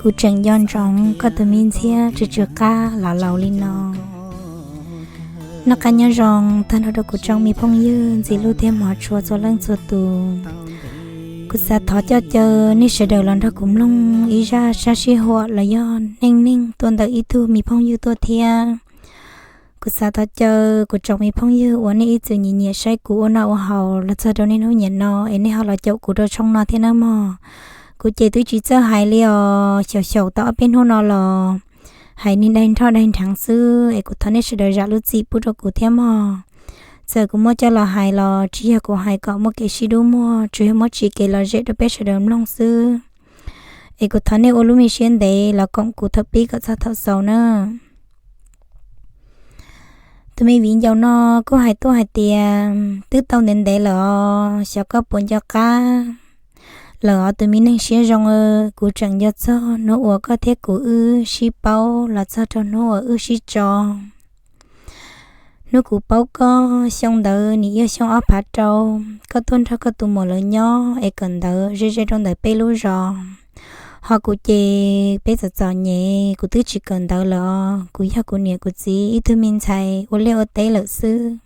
Kuv tseem nco ntsoov koj tus me ntxhiab tsw tsw qab los laus li no. Noj qab nyob zoo tag nrho rau kuv tsoom me phooj ywg ntxim hlub thiab hmov tshua txhua leej txhua tus. Kuv xav thov coj caw nej sawv daws los nrog kuv mloog ib zaj sab sij huam los yog neej neeg tuaj ntawm ib tug me phooj ywg tuaj thiab. Kuv xav thov caw kuv tsoom me phooj ywg uas nej ib txwm nyiam nyiam saib kuv ua noj ua haus los txog rau niaj hnub niam no es nej ho los caum kuv rau tshooj no thiab nawb mog. Kuv ces twb tsis txawj hais li os, xyaum xyaum tau ob peb hnub no los hais niag daig nroj daig nrheev xwb es kuv thov nej sawv daws zam lub txim pub rau kuv thiab mog. Txawm kuv muab coj los hais los tsis yog kuv hais kom muaj kev sib dub muag, tsuas yog muab tsim kev lom zem rau peb sawv daws mloog xwb. Es kuv thov nej ua lub me siab ntev los koom kuv thaum pib kom txog thaum xaus na. Tus me viv ncaus no kuj hais tuaj hais tias, twb tau ntev ntev lawm os, xyov koj puas nco qab lawm os tus me neeg siab zoo. Kuv tseem nco txog hnub uas koj thiab kuv wb sib paub los txog rau hnub uas wb sib tso. Hnub kuv paub koj xyoo ntawd nim yog xyoo ob phav rau, koj tuaj nrog koj tus muam lawv nyob es kawm ntawv ze ze rau ntawm peb lub zos. Ho kuv ces peb txom txom nyem, kuv twb tsis kawm ntawv lawm os, kuv yog kuv niam kuv txiv ib tug me ntxhais ua liaj ua teb lawm xwb.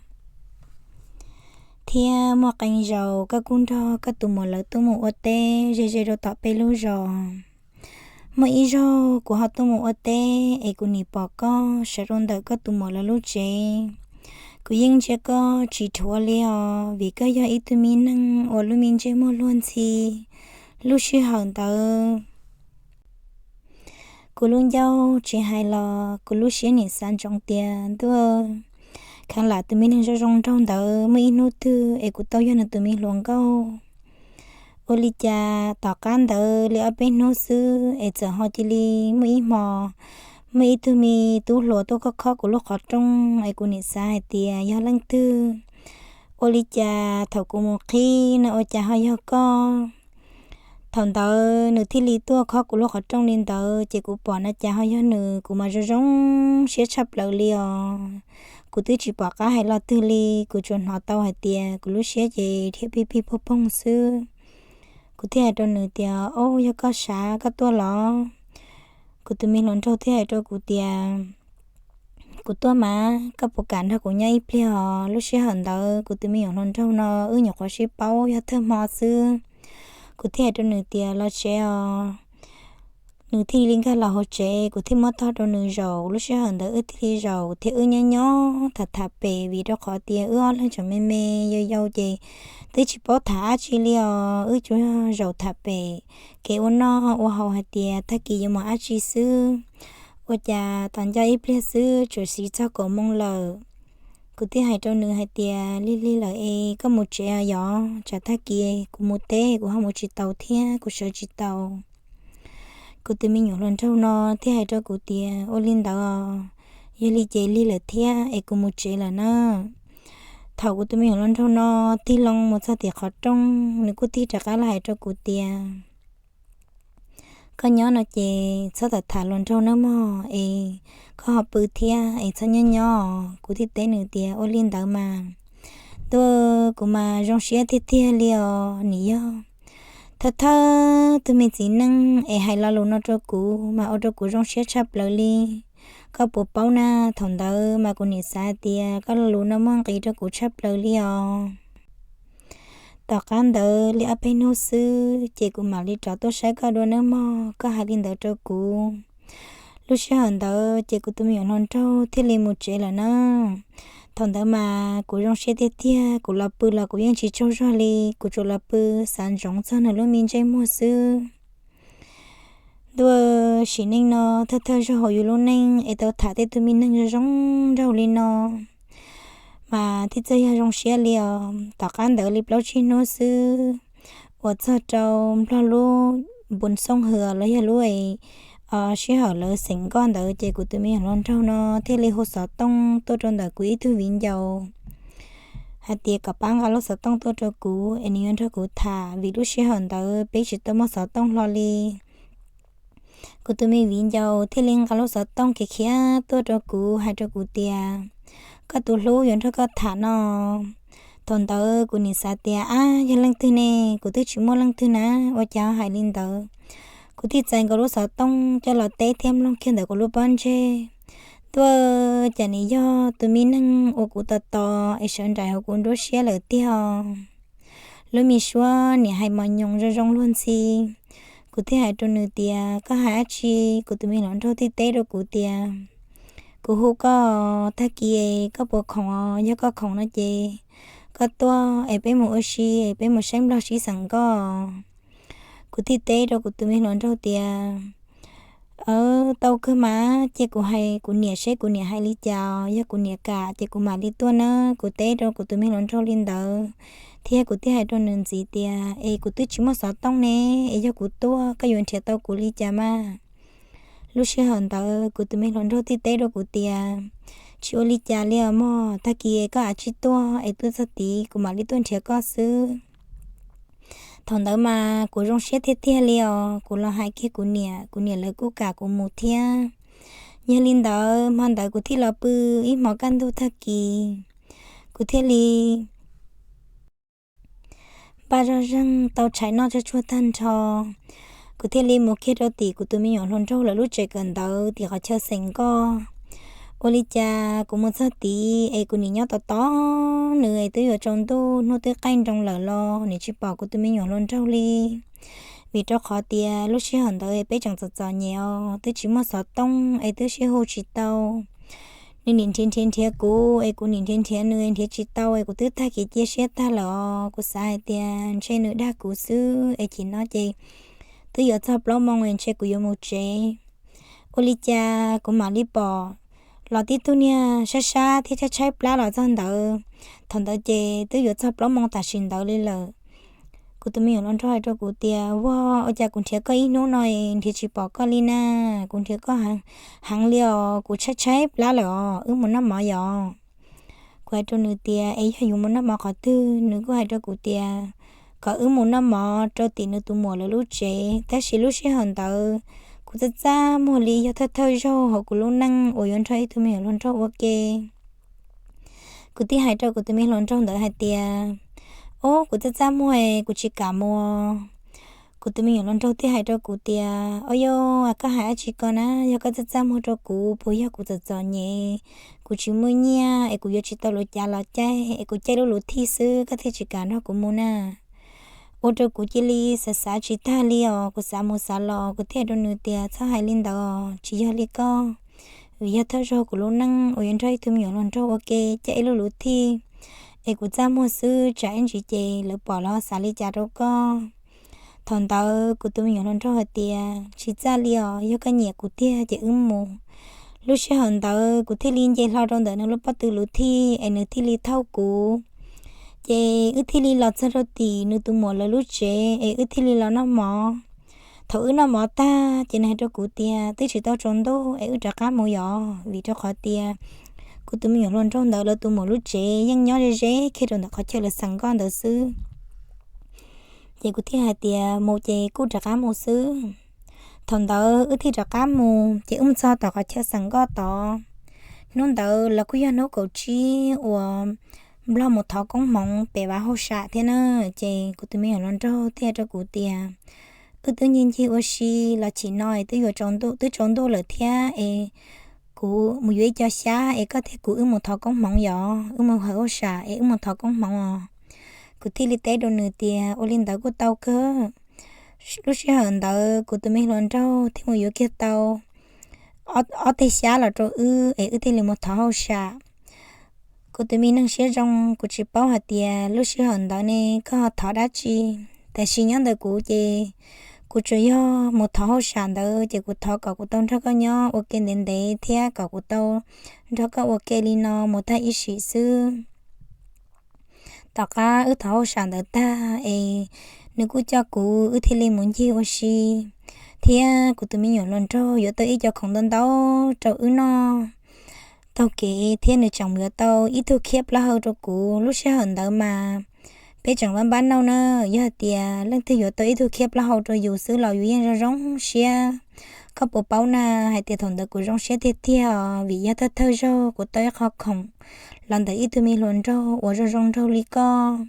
Thiab muaj qee zaus koj kuj nrog koj tus muam lawv tuaj mus ua teb ze ze rau tom peb lub zos. Muaj ib zaug kuv ho tuaj mus ua teb es kuv nim pom koj sawv rau ntawm koj tus muam lawv lub tsev. Kuv yeej ntsia koj tsis dhuav li os, vim koj yog ib tug me neeg uas lub me ntsej muag luag ntxhi. Lub sij hawm ntawd kuv lub ncauj tsis hais los kuv lub siab nim xav ntsoov tias ntuj, kheev lam tus me neeg zoo zoo nraug ntawd muaj ib hnub twg es kuv tau yog nws tus me hluas nkauj. Ua li cas tom qab ntawd li ob peb hnub xwb es txawm ho cia li muaj ib hmo, muaj ib tug me tub hluas tuaj khob khob kuv lub qhov rooj es kuv nim xav hais tias yog leej twg. Ua li cas thaum kuv mus qhib no ua cas ho yog koj. Thaum ntawd nws thiaj li tuaj khob kuv lub qhov rooj li ntawd ces kuv pom na cas ho yog nws, kuv mas zoo zoo siab tshaj plaws li os. Kuv twb tsis pom qab hais lo twg li, kuv tsuas hnov tau hais tias kuv lub siab ces dhia pig pig poog poog xwb. Kuv thiaj hais rau nws tias, Au, yog koj sav koj tuaj los? Kuv tus me hluas nraug thiaj hais rau kuv tias, Kuv tuaj mas, koj puas kam nrog kuv nyob ib pliag os? Lub sij hawm ntawd kuv tus me nyuam hluas nraug no wb nyuam qhuav sib paub yog thawj hmo xwb. Kuv thiaj hais rau nws tias, Los tsev os. Nws thiaj li nkag los hauv tsev, kuv thiaj muab tog rau nws zaum. Lub sij hawm ntawd wb thiaj li zaum thiab wb nyob nyob tham tham pem, vim rau qhov tias wb ob leeg tseem me me yau yau ces twb tsis paub tham dab tsi li os, wb tsuas zaum tham pem kev ua noj ua haus hais tias tag kis yuav mus dab tsi xwb. Ua cas tos nco ib pliag xwb tsuas xiv txog kaum moo lawm. Kuv thiaj hais rau nws hais tias, Lig lig lawm es koj mus tsev os yom, tsam tag kis kuv mus teb kuv ho mus tsis taus thiab kuv sawv tsis taus. Kuv tus me nyuam hluas nraug no thiaj hais rau kuv tias, Ua li ntawd os, yog li ces lig lawm thiab es kuv mus tsev lawm na. Thaum kuv tus me nyuam hluas nraug no tig loo mus txog tim qhov rooj, nws kuj tig rov qab los hais rau kuv tias, Koj nyob no ces txhob tham tham hluas nraug nawb mog, es koj ho pw thiab es txhob nyob nyob. Kuv thiaj teb nws tias, Ua li ntawd mas, ntuj, kuv mas zoo siab tiag tiag li os, nim yog thawj thawj tug me txiv neej es hais lo lus no rau kuv mas ua rau kuv zoo siab tshaj plaws li. Koj puas paub na, thaum ntawd mas kuv nim xav tias koj lo lus no muaj nqis rau kuv tshaj plaws li os. Tom qab ntawd li ob peb hnub xwb ces kuv mam li rov tuaj saib koj dua nawb mog, koj hais li ntawd rau kuv. Lub sij hawm ntawd ces kuv tus me nyuam hluas nraug thiaj li mus tsev lawm na. Thaum ntawd mas kuv zoo siab tiag tiag, kuv los pw los kuv yeej tsis tsaug zog li, kuv tsuas los pw xav ntsoov txog nws lub me ntsej muag xwb. Ntuj, sim neej no thawj thawj zaug hauv yus lub neej es tau tham tej tug me neeg zoo zoo nraug li no mas thiaj txawj yog zoo siab li os. Tom qab ntawd li plaub tsib hnub xwb uas txog rau nplog lub npus xooj hwm los yog lub sij hawm lawv xeem nkoj ntawd ces kuv tus me nyuam hluas nraug no thiaj li hu xov tooj tuaj rau ntawm kuv ib tug viv ncaus hais tias kom pab nqa lub xov tooj tuaj rau kuv es nws yuav nrog kuv tham, vim lub sij hawm ntawd peb tsis tau muaj xov tooj hlo li. Kuv tus me viv ncaus thiaj li nqa lub xov tooj khiav khiav tuaj rau kuv hais rau kuv tias, Koj tus hlub yuav nrog koj tham no. Thaum ntawd kuv nim xav tias, Ab, yog leej twg ne? Kuv twb tsis muaj leej twg na, ua cas ho hais li ntawd? Kuv Kuv thiaj txais nkaus lub xov tooj coj los teb thiab mloog kiag ntawm kuv lub pob ntseg. Tuaj, cas nws yog tus me neeg uas kuv tos tos es sawv nraim hauv kuv nruab siab lawm tiag os. Lub me suab niam hais mos nyoos zoo zoo luag ntxhi. Kuv thiaj hais rau nws tias, koj hais dab tsi? Kuv tus me hluas nraug thiaj teb rau kuv tias, kuv hu koj tag kis, koj puas khoom os? Yog koj khoom no ces koj tuaj es peb mus ua si, peb mus saib Nplog sib xeem nkoj. Kuv thiaj teb rau kuv tus me hluas nraug tias, tau kawg mas, cia kuv hais kuv niam seb kuv niam hais li cas, yog kuv niam kam ces kuv mam li tuaj nawb. Kuv teb rau kuv tus me hluas nraug li ntawd, thiab kuv thiaj hais rau nws ntxiv tias, es kuv twb tsis muaj xov tooj ne, es yog kuv tuaj koj yuav nrhiav tau kuv li cas mas? Lub sij hawm ntawd kuv tus me hluas nraug thiaj teb rau kuv tias, tsis ua li cas li os mog, tag kis koj av tsij tuaj es tuaj txog tid kuv mam li tuaj nrhiav koj xwb. Thaum ntawd mas kuv zoo siab tiag tiag li os, kuv los hais kiag kuv niam, kuv niam lawv kuj kam kuv mus thiab. Yog li ntawd hmo ntawd kuv thiaj los pw ib hmos kaj ntug tag kis, kuv thiaj li npaj zoj zeeg tau tshais noj tsog tsuag tag nrho. Kuv thiaj li mus kiag rau tim kuv tus me nyuam hluas nraug lawv lub tsev kawm ntawv tim qhov chaw xeem nkoj. Ua li cas kuv mus txog tid es kuv nim nyob tos tos nws es twb yuav tsaus ntuj, hnub twb qaij nroo lawm los nws tsis pom kuv tus me nyuam hluas nraug li. Vim rau qhov tias lub sij hawm ntawd peb tseem txom txom nyem os, twb tsis muaj xov tooj es twb sib hu tsis tau. Nws nim nrhiav nrhiav nrhiav kuv es kuv nim nrhiav nrhiav nws nrhiav tsis tau es kuv twb tag kev cia siab tag lawm os. Kuv xav hais tias ntshe nws dag kuv xwb es chim no ces twb yuav txog plaub moo es ntshe kuv yuav mus tsev. Ua li cas kuv mam li pom los tib tug niag sab sab thiab tshaib tshaib plab los txog ntawd. Thaum ntawd ces twb yuav txog plaub moo tam sim ntawd li lawm. Kuv tus me nyuam hluas nraug hais rau kuv tias, vag, ua cas kuv nrhiav koj ib hnub no nrhiav tsis pom koj li na, kuv nrhiav koj heev li os, kuv tshaib tshaib plab lawm os, wb mus noj mov yom. Kuv hais rau nws tias, es yog yuav mus noj mov qhov twg? Nws kuj hais rau kuv tias kom wb mus noj mov rau tim nws tus muam lawv lub tsev. Tab sis lub sij hawm ntawd kuv txaj txaj muag li yog thawj thawj zaug hauv kuv lub neej uas yuav nrog ib tug me nyuam hluas nraug ua ke. Kuv thiaj hais rau kuv tus me hluas nraug ntawd hais tias, ob, kuv txaj txaj muag, kuv tsis kam mus. Kuv tus me nyuam hluas nraug thiaj hais rau kuv tias, ob, yog koj hais dab tsi ko na, yog koj txaj txaj muag rau kuv, puas yog kuv txom txom nyem, kuv tsis muaj nyiaj es kuv yuav tsis tau luv cav los caij es kuv caij lub luv thij xwb, koj thiaj tsis kam nrog kuv mus na. Ua rau kuv cia li xav xav tsis tag li os, kuv xav mus xav los, kuv thiaj hais rau nws tias, txhob hais li ntawd, tsis yog li koj, vim yog thawj zaug kuv lub neej uas yuav nrog ib tug me nyuam hluas nraug ua ke caij ib lub luv thij, es kuv txaj muag xwb, tsam ib ntsis ces lawv pom lawv ho xav li cas rau koj. Thaum ntawd kuv tus me nyuam hluas nraug hais tias, tsis txaj li os, yog koj nyiam kuv tiag ces wb mus. Lub sij hawm ntawd kuv thiaj li nce hlo rau ntawm nws lub pob tw luv thij es nws thiaj li thauj kuv. Ces wb thiaj li los txog rau tim nws tus muam lawv lub tsev es wb thiaj li los noj mov. Thaum wb noj mov tag ces nws hais rau kuv tias, twb tsis tau tsaus ntuj es wb rov qab mus yom, vim rau qhov tias kuv tus me nyuam hluas nraug ntawd lawv tus muam lub tsev yeej nyob ze ze kiag rau ntawm qhov chaw lawv xeem nkoj ntawd xwb. Ces kuv thiaj hais tias, mus ces kuj rov qab mus xwb. Thaum ntawd wb thiaj rov qab mus ces wb mus txog tom qhov chaw xeem nkoj tod. Hnub ntawd los kuj yog hnub kaum tsib uas Nplog mus thov koob hmoov pem vaj hauj sam thiab na. Ces kuv tus me nyuam hluas nraug thiaj hais rau kuv tias, wb twb ncig ncig ua si los chim no es twb yuav tsaus ntuj, twb tsaus ntuj lawm thiab es kuv mus yuav ib co xyab es koj thiab kuv wb mus thov koob hmoov yom, wb mus hawm hauj sam es wb mus thov koob hmoov os. Kuv thiaj li teb rau nws tias, ua li ntawd kuj tau kawg. Lub sij hawm ntawd kuv tus me hluas nraug thiaj mus yuav kiag tau ob teg xyab los rau wb es wb thiaj li mus thov hauj sam. Kuv tus me neeg siab zoo, kuv tsis paub hais tias lub sij hawm ntawd ne koj ho thov dab tsi. Tab sis nyob ntawm kuv ces kuv tsuas yog mus thov hauj sam ntawd ces kuv thov kom kuv tau nrog koj nyob ua ke ntev ntev thiab kom kuv tau nrog koj ua ke li no mus tag ib sim xwb. Tom qab wb thov hauj sam ntawd tag es nws kuj coj kuv wb thiaj li mus ncig ua si, thiab kuv tus me nyuam hluas nraug yuav tau ib co khoom ntau ntau rau wb noj taug kev thiab nws tseem yuav tau ib tug khiab plaub hau rau kuv. Lub sij hawm ntawd mas peb tseem npab npab nauj na, yog hais tias leej twg yuav tau ib tug khiab plaub hau rau yus xwb los yus yeej zoo zoo siab. Koj puas paub na, hais tias thaum ntawd kuv zoo siab tiag tiag os, vim yog thawj thawj zaug kuv tau ib qho khoom los ntawm ib tug me hluas nraug uas zoo zoo nraug li koj.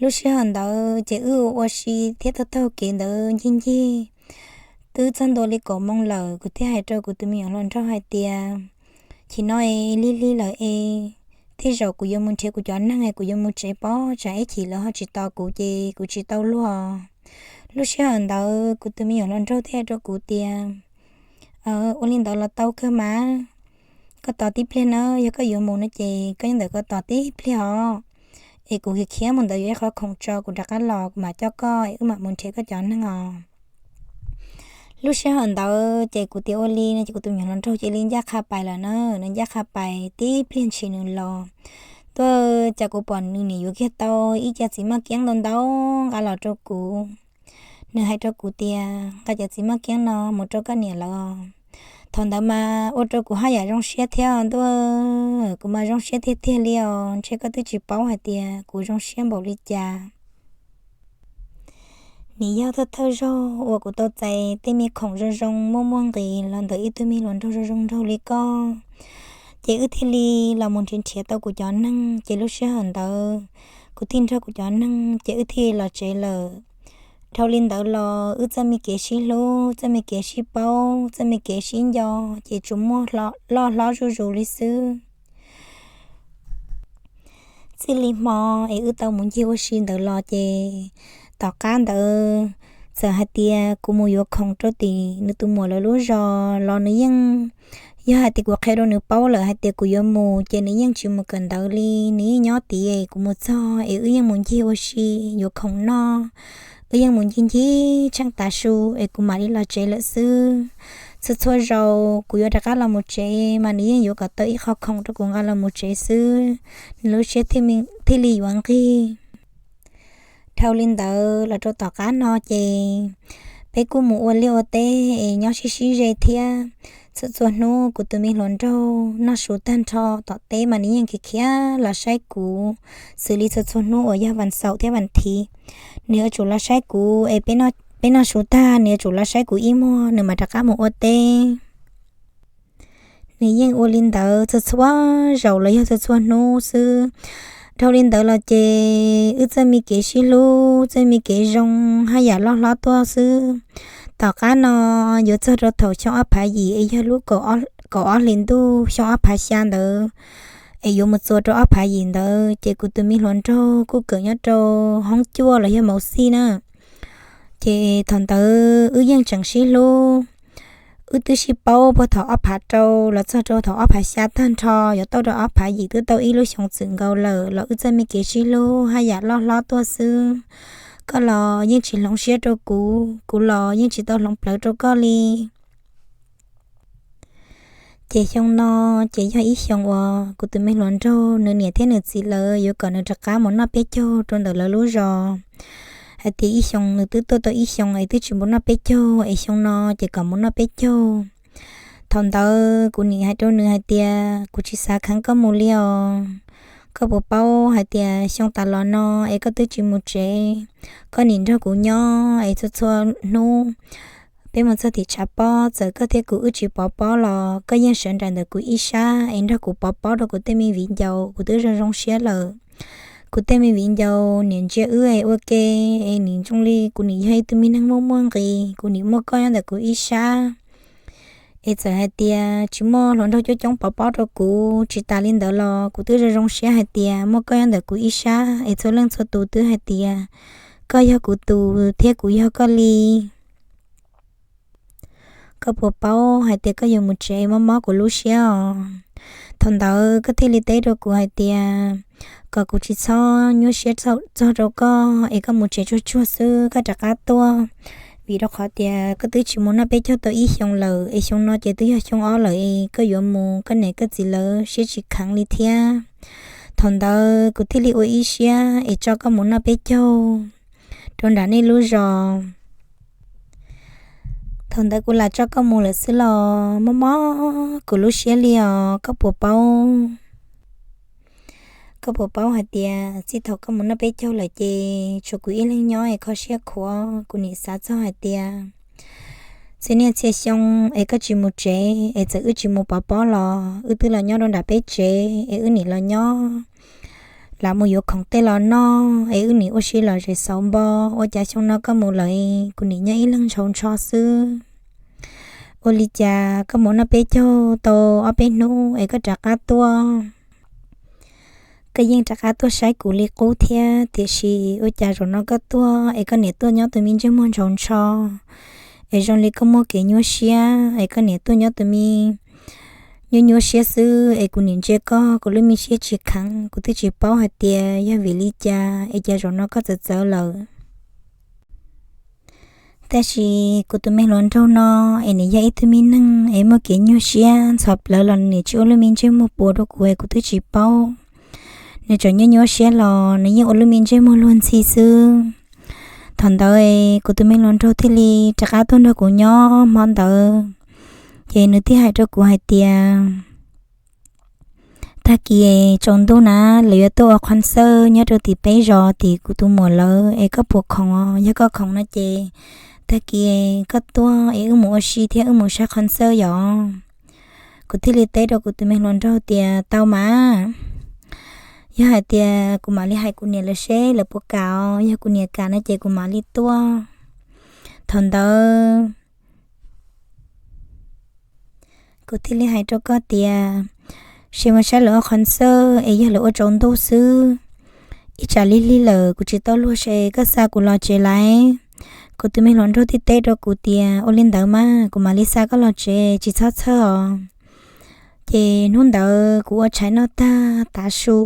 Lub sij hawm ntawd ces wb ua ua si thiab taug taug kev ntawd ncig ncig twb txog ntua li kaum moos lawm, kuv thiaj hais rau kuv tus me nyuam hluas nraug hais tias, chim no es lig lig lawm es, tej zaum kuv yuav mus nrhiav kuv cov neeg es kuv yuav mus tsev pob tsam ib chim lawv ho tsis tos kuv ces kuv tsis tau luag. Lub sij hawm ntawd kuv tus me nyuam hluas nraug thiaj hais rau kuv tias, ua li ntawd los tau kawg mas, koj tos tib pliag na, yog koj yuav mus no ces koj nyob ntawm koj tos tib pliag os, es kuv khiav khiav mus ntawd yuav ib qho khoom tso kuv rov qab los kuv mam coj koj es wb mam mus nrhiav koj cov neeg os. Lub sij hawm ntawd ces kuv tias ua li no ces kuv tus me nyuam hluas nraug cia li ncaj qha pais lawm na, nws ncaj qha pais tib pliag ntshis nws los. Tuaj cas kuv pom nws nim yuav kiag tau ib co txiv maj kiab ntau ntau nqa los rau kuv. Nws hais rau kuv tias, nqa cov txiv maj kiab no mus rau koj niam lawv. Thaum ntawd mas ua rau kuv haj yam zoo siab thiab ntuj, kuv mas zoo siab tiag tiag li os, ntshe koj twb tsis paub hais tias kuv zoo siab npaum li cas. Nws yog thawj thawj zaug uas kuv tau txais tej me khoom zoo zoo muaj muaj nqis los ntawm ib tug me hluas nraug zoo zoo nraug li koj. Ces wb thiaj li los mus nrhiav nrhiav tau kuv cov neeg, ces lub sij hawm ntawd kuv thiaj nrog kuv cov neeg ces wb thiaj los tsev lawm. Dhau li ntawd los wb txoj me kev sib hlub, txoj me kev sib paub, txoj me kev sib nco ces tsuas muaj loj hlob zuj zus li xwb. Txij li hmo es wb tau mus ncig ua si ntawd los ces tom qab ntawd txawm hais tias kuv mus yuav khoom rau tim nws tus muam lawv lub zos los nws yeej, yog hais tias kuv qhia rau nws paub lawm hais tias kuv yuav mus ces nws yeej tsis mus kawm ntawv li, nws yeej nyob tid es kuv mus txog es wb yeej mus ncig ua si yuav khoom noj, wb yeej mus ncig ncig tsheej tav su es kuv mam li los tsev lawm xwb. Txhua txhua zaus kuv yuav rov qab los mus tsev mas nws yeej yuav kom tau ib qho khoom rau kuv nqa los mus tsev xwb, nws lub siab thiaj li yuav nqig. Dhau li ntawd los rau tom qab no ces peb kuj mus ua liaj ua teb es nyob sib sib ze thiab. Txhua txhua hnub kuv tus me hluas nraug noj su tag nrho tom teb mas nws yeej khiav khiav los saib kuv, xws li txhua txhua hnub uas yog vas xaum thiab vas thiv, nws yuav tsum los saib kuv es peb noj su tag nws yuav tsum los saib kuv ib muag nws mam rov qab mus ua teb. Nws yeej ua li ntawd txhua txhua zaus los yog txhua txhua hnub xwb. Dhau li ntawd los ces wb txoj me kev sib hlub, txoj me kev zoo haj yam loj hlob tuaj xwb. Tom qab no yuav txog rau thaum xyoo ob phav yim es yog lub kaum ob hlis ntuj xyoo ob phav xya ntawd, es yuav mus txua rau ob phav yim ntawd ces kuv tus me hluas nraug kuj kawm nyob rau hoob cuaj los yog mauv xij na. Ces thaum ntawd wb yeej tseem sib hlub, wb twb sib paub puag thaum ob phav rau los txog rau thaum ob phav xya tag nrho yuav tau rau ob phav yim twb tau ib lub xyoo txwm nkaus lawm los wb txoj me kev sib hlub haj yam loj hlob tuaj xwb. Koj los yeej tsis hloov siab rau kuv, kuv los yeej tsis tau hloov plawv rau koj li. Ces xyoo no ces yog ib xyoo uas kuv tus me hluas nraug nws niam thiab nws txiv lawv yuav kom nws rov qab mus noj peb caug rau ntawm lawv lub zos, hais tias ib xyoo nws twb tuaj tau ib xyoo es twb tsis mus noj peb caug es xyoo no ces kom mus noj peb caug. Thaum ntawd kuv nim hais rau nws hais tias kuv tsis xav kheev koj mus li os. Koj puas paub hais tias xyoo tas los no es koj twb tsis mus tsev, koj nim nrog kuv nyob es txhua txhua hnub peb mus txog tim tshav pob txawm koj thiab kuv wb tsis pov pob los koj yeej sawv nraim ntawm kuv ib sab es nrog kuv pov pob rau kuv tej me viv ncaus, kuv twb zoo zoo siab lawm. Kuv tej me viv ncaus niam ntsia wb es ua ke, es nim zoo li kuv nim yog ib tug me neeg muaj muaj nqis, kuv nim muaj koj nyob ntawm kuv ib sab. Es txawm hais tias tsis muaj hluas nraug coob coob pov pob rau kuv, tsis tas li ntawd los kuv twb zoo zoo siab hais tias muaj koj nyob ntawm kuv ib sab es txhua leej txhua tus twb hais tias koj yog kuv tus thiab kuv yog koj li. Koj puas paub hais tias koj yuav mus tsev mob mob kuv lub siab os. Thaum ntawd koj thiaj li teb rau kuv hais tias kom kuv tsis txhob nyuaj siab txog rau koj es koj mus tsev tsuag tsuag xwb koj rov qab tuaj, vim rau qhov tias koj twb tsis mus noj peb caug tau ib xyoos lawm es xyoo no ces twb yog xyoo ob lawm es koj yuav mus koj niam koj txiv lawv siab tsis kheev li thiab. Thaum ntawd kuv thiaj li ua ib siab es tso koj mus noj peb caug rau nram nej lub zos. Thaum ntawd kuv lam tso koj mus lawm xwb los mob mob kuv lub siab li os, koj puas paub? Koj puas paub hais tias txij thaum koj mus noj peb caug lawm ces tshuav kuv ib leeg nyob es kho siab khuav, kuv nim xav txog hais tias txhia niaj txhia xyoo es koj tsis mus tsev es txawm wb tsis mus pov pob los wb twb los nyob rau nram peb tsev es wb nim los nyob, lam mus yuav khoom tej los noj es wb nim ua si lom zem xauv npo, ua cas xyoo no koj mus lawm kuv nim nyob ib leeg ntshaus ntsho xwb. Ua li cas koj mus noj peb caug tau ob peb hnub es koj rov qab tuaj? Koj yeej rov qab tuaj saib kuv li qub thiab, tiam sis ua cas zaum no koj tuaj es koj niam tuaj nyob tus me ntsej muag ntshaus ntsho, es zoo li koj muaj kev nyuaj siab, es koj niam tuaj nyob tus me nyuaj nyuaj siab xwb, es kuv niam ntsia koj kuv lub me siab tsis kheev, kuv twb tsis paub hais tias yog vim li cas es cas zaum no koj txawv txawv lawm. Tab sis kuv tus me hluas nraug no es nws yog ib tug me neeg es muaj kev nyuaj siab ntxhov plawv los nws tsis ua lub me ntsej muag puas rau kuv es kuv twb tsis paub. Nws tseem nyuaj nyuaj siab los nws yeej ua lub me ntsej muag luag ntxhi xwb. Thaum ntawd kuv tus me hluas nraug thiaj li rov qab tuaj nrog kuv nyob hmo ntawd, ces nws thiaj hais rau kuv hais tias, tag kis tsaus ntuj na, lawv yuav tuaj ua qhov xawj nyob rau tim peb zos tim kuv tus muam lawv, es koj puas khoom? Yog koj khoom no ces tag kis koj tuaj es wb mus ua si thiab wb mus saib qhov xawj yom. Kuv thiaj li teb rau kuv tus me hluas nraug tias, tau mas. Yog hais tias kuv mam li hais kuv niam lawv seb lawv puas kam os, yog kuv niam kam no ces kuv mam li tuaj. Thaum ntawd kuv thiaj li hais rau koj tias, seb mus saib lawv ua qhov xawj es yog lawv ua tsaus ntuj xwb, ib tsam lig lig lawm kuv tsis tau luag seb koj xa kuv los tsev lawm. Kuv tus me hluas nraug thiaj teb rau kuv tias, ua li ntawd mas kuv mam li xa koj los tsev, tsis txhob txhawj os. Ces hnub ntawd kuv ua tshais noj tag tav su,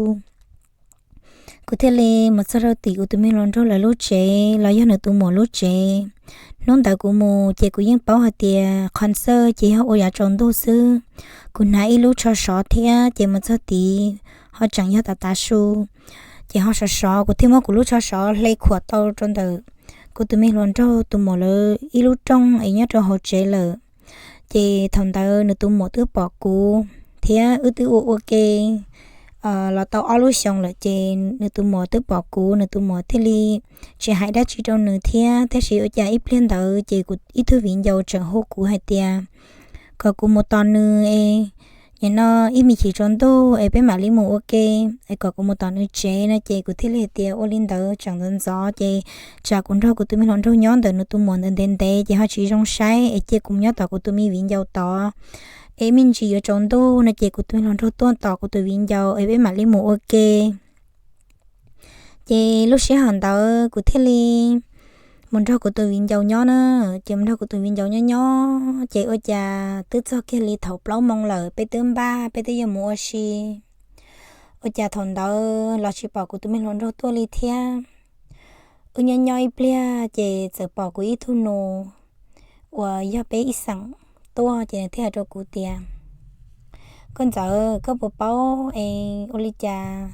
kuv thiaj li mus txog rau tim kuv tus me hluas nraug lawv lub tsev los yog nws tus muam lub tsev. Hnub ntawd kuv mus ces kuv yeej paub hais tias qhov xawj ces yog ua yav tsaus ntuj xwb. Kuv hnav ib lub tsho sov thiab ces mus txog tid ho tseem yog tav tav su, ces ho sov sov, kuv thiaj muab kuv lub tsho sov hle khuam tau rau ntawm kuv tus me hluas nraug tus muam lawv ib lub rooj es nyob rau hauv tsev lawm. Ces thaum ntawd nws tus muam twb pom kuv thiab wb twb ua ua ke los tau ob lub xyoos lawm, ces nws tus muam twb pom kuv, nws tus muam thiaj li tsis hais dab tsi rau nws thiab. Tab sis ua cas ib pliag ntawd ces kuv ib tug viv ncaus tseem hu kuv hais tias kom kuv mus tos nws es, nim no ib me chim tsaus ntuj es peb mam li mus ua ke, es kom kuv mus tom nws tsev no. Ces kuv thiaj li hais tias ua li ntawd tseem ntxov ntxov ces tsam kuv nrog kuv tus me hluas nraug nyob ntawm nws tus muam ntawd ntev ntev ces ho tsis zoo saib, es cia kuv mus nyob tom kuv tus me viv ncaus tod, es me ntsis yuav tsaus ntuj no ces kuv tus me hluas nraug tuaj tom kuv tus viv ncaus es peb mam li mus ua ke. Ces lub sij hawm ntawd kuv thiaj li mus nrog kuv tus viv ncaus nyob na. Ces mus nrog kuv tus viv ncaus nyob nyob ces ua cas twb txog kiag li thaum plaub moo lawm, peb twb npaj peb twb yuav mus ua si, ua cas thaum ntawd los tsis pom kuv tus me hluas nraug tuaj li thiab. Wb nyob nyob ib pliag ces txawm pom kuv ib tug nus uas yog peb ib xeem tuaj, ces nws thiaj hais rau kuv tias, koj Ntxawm, koj puas paub es ua li cas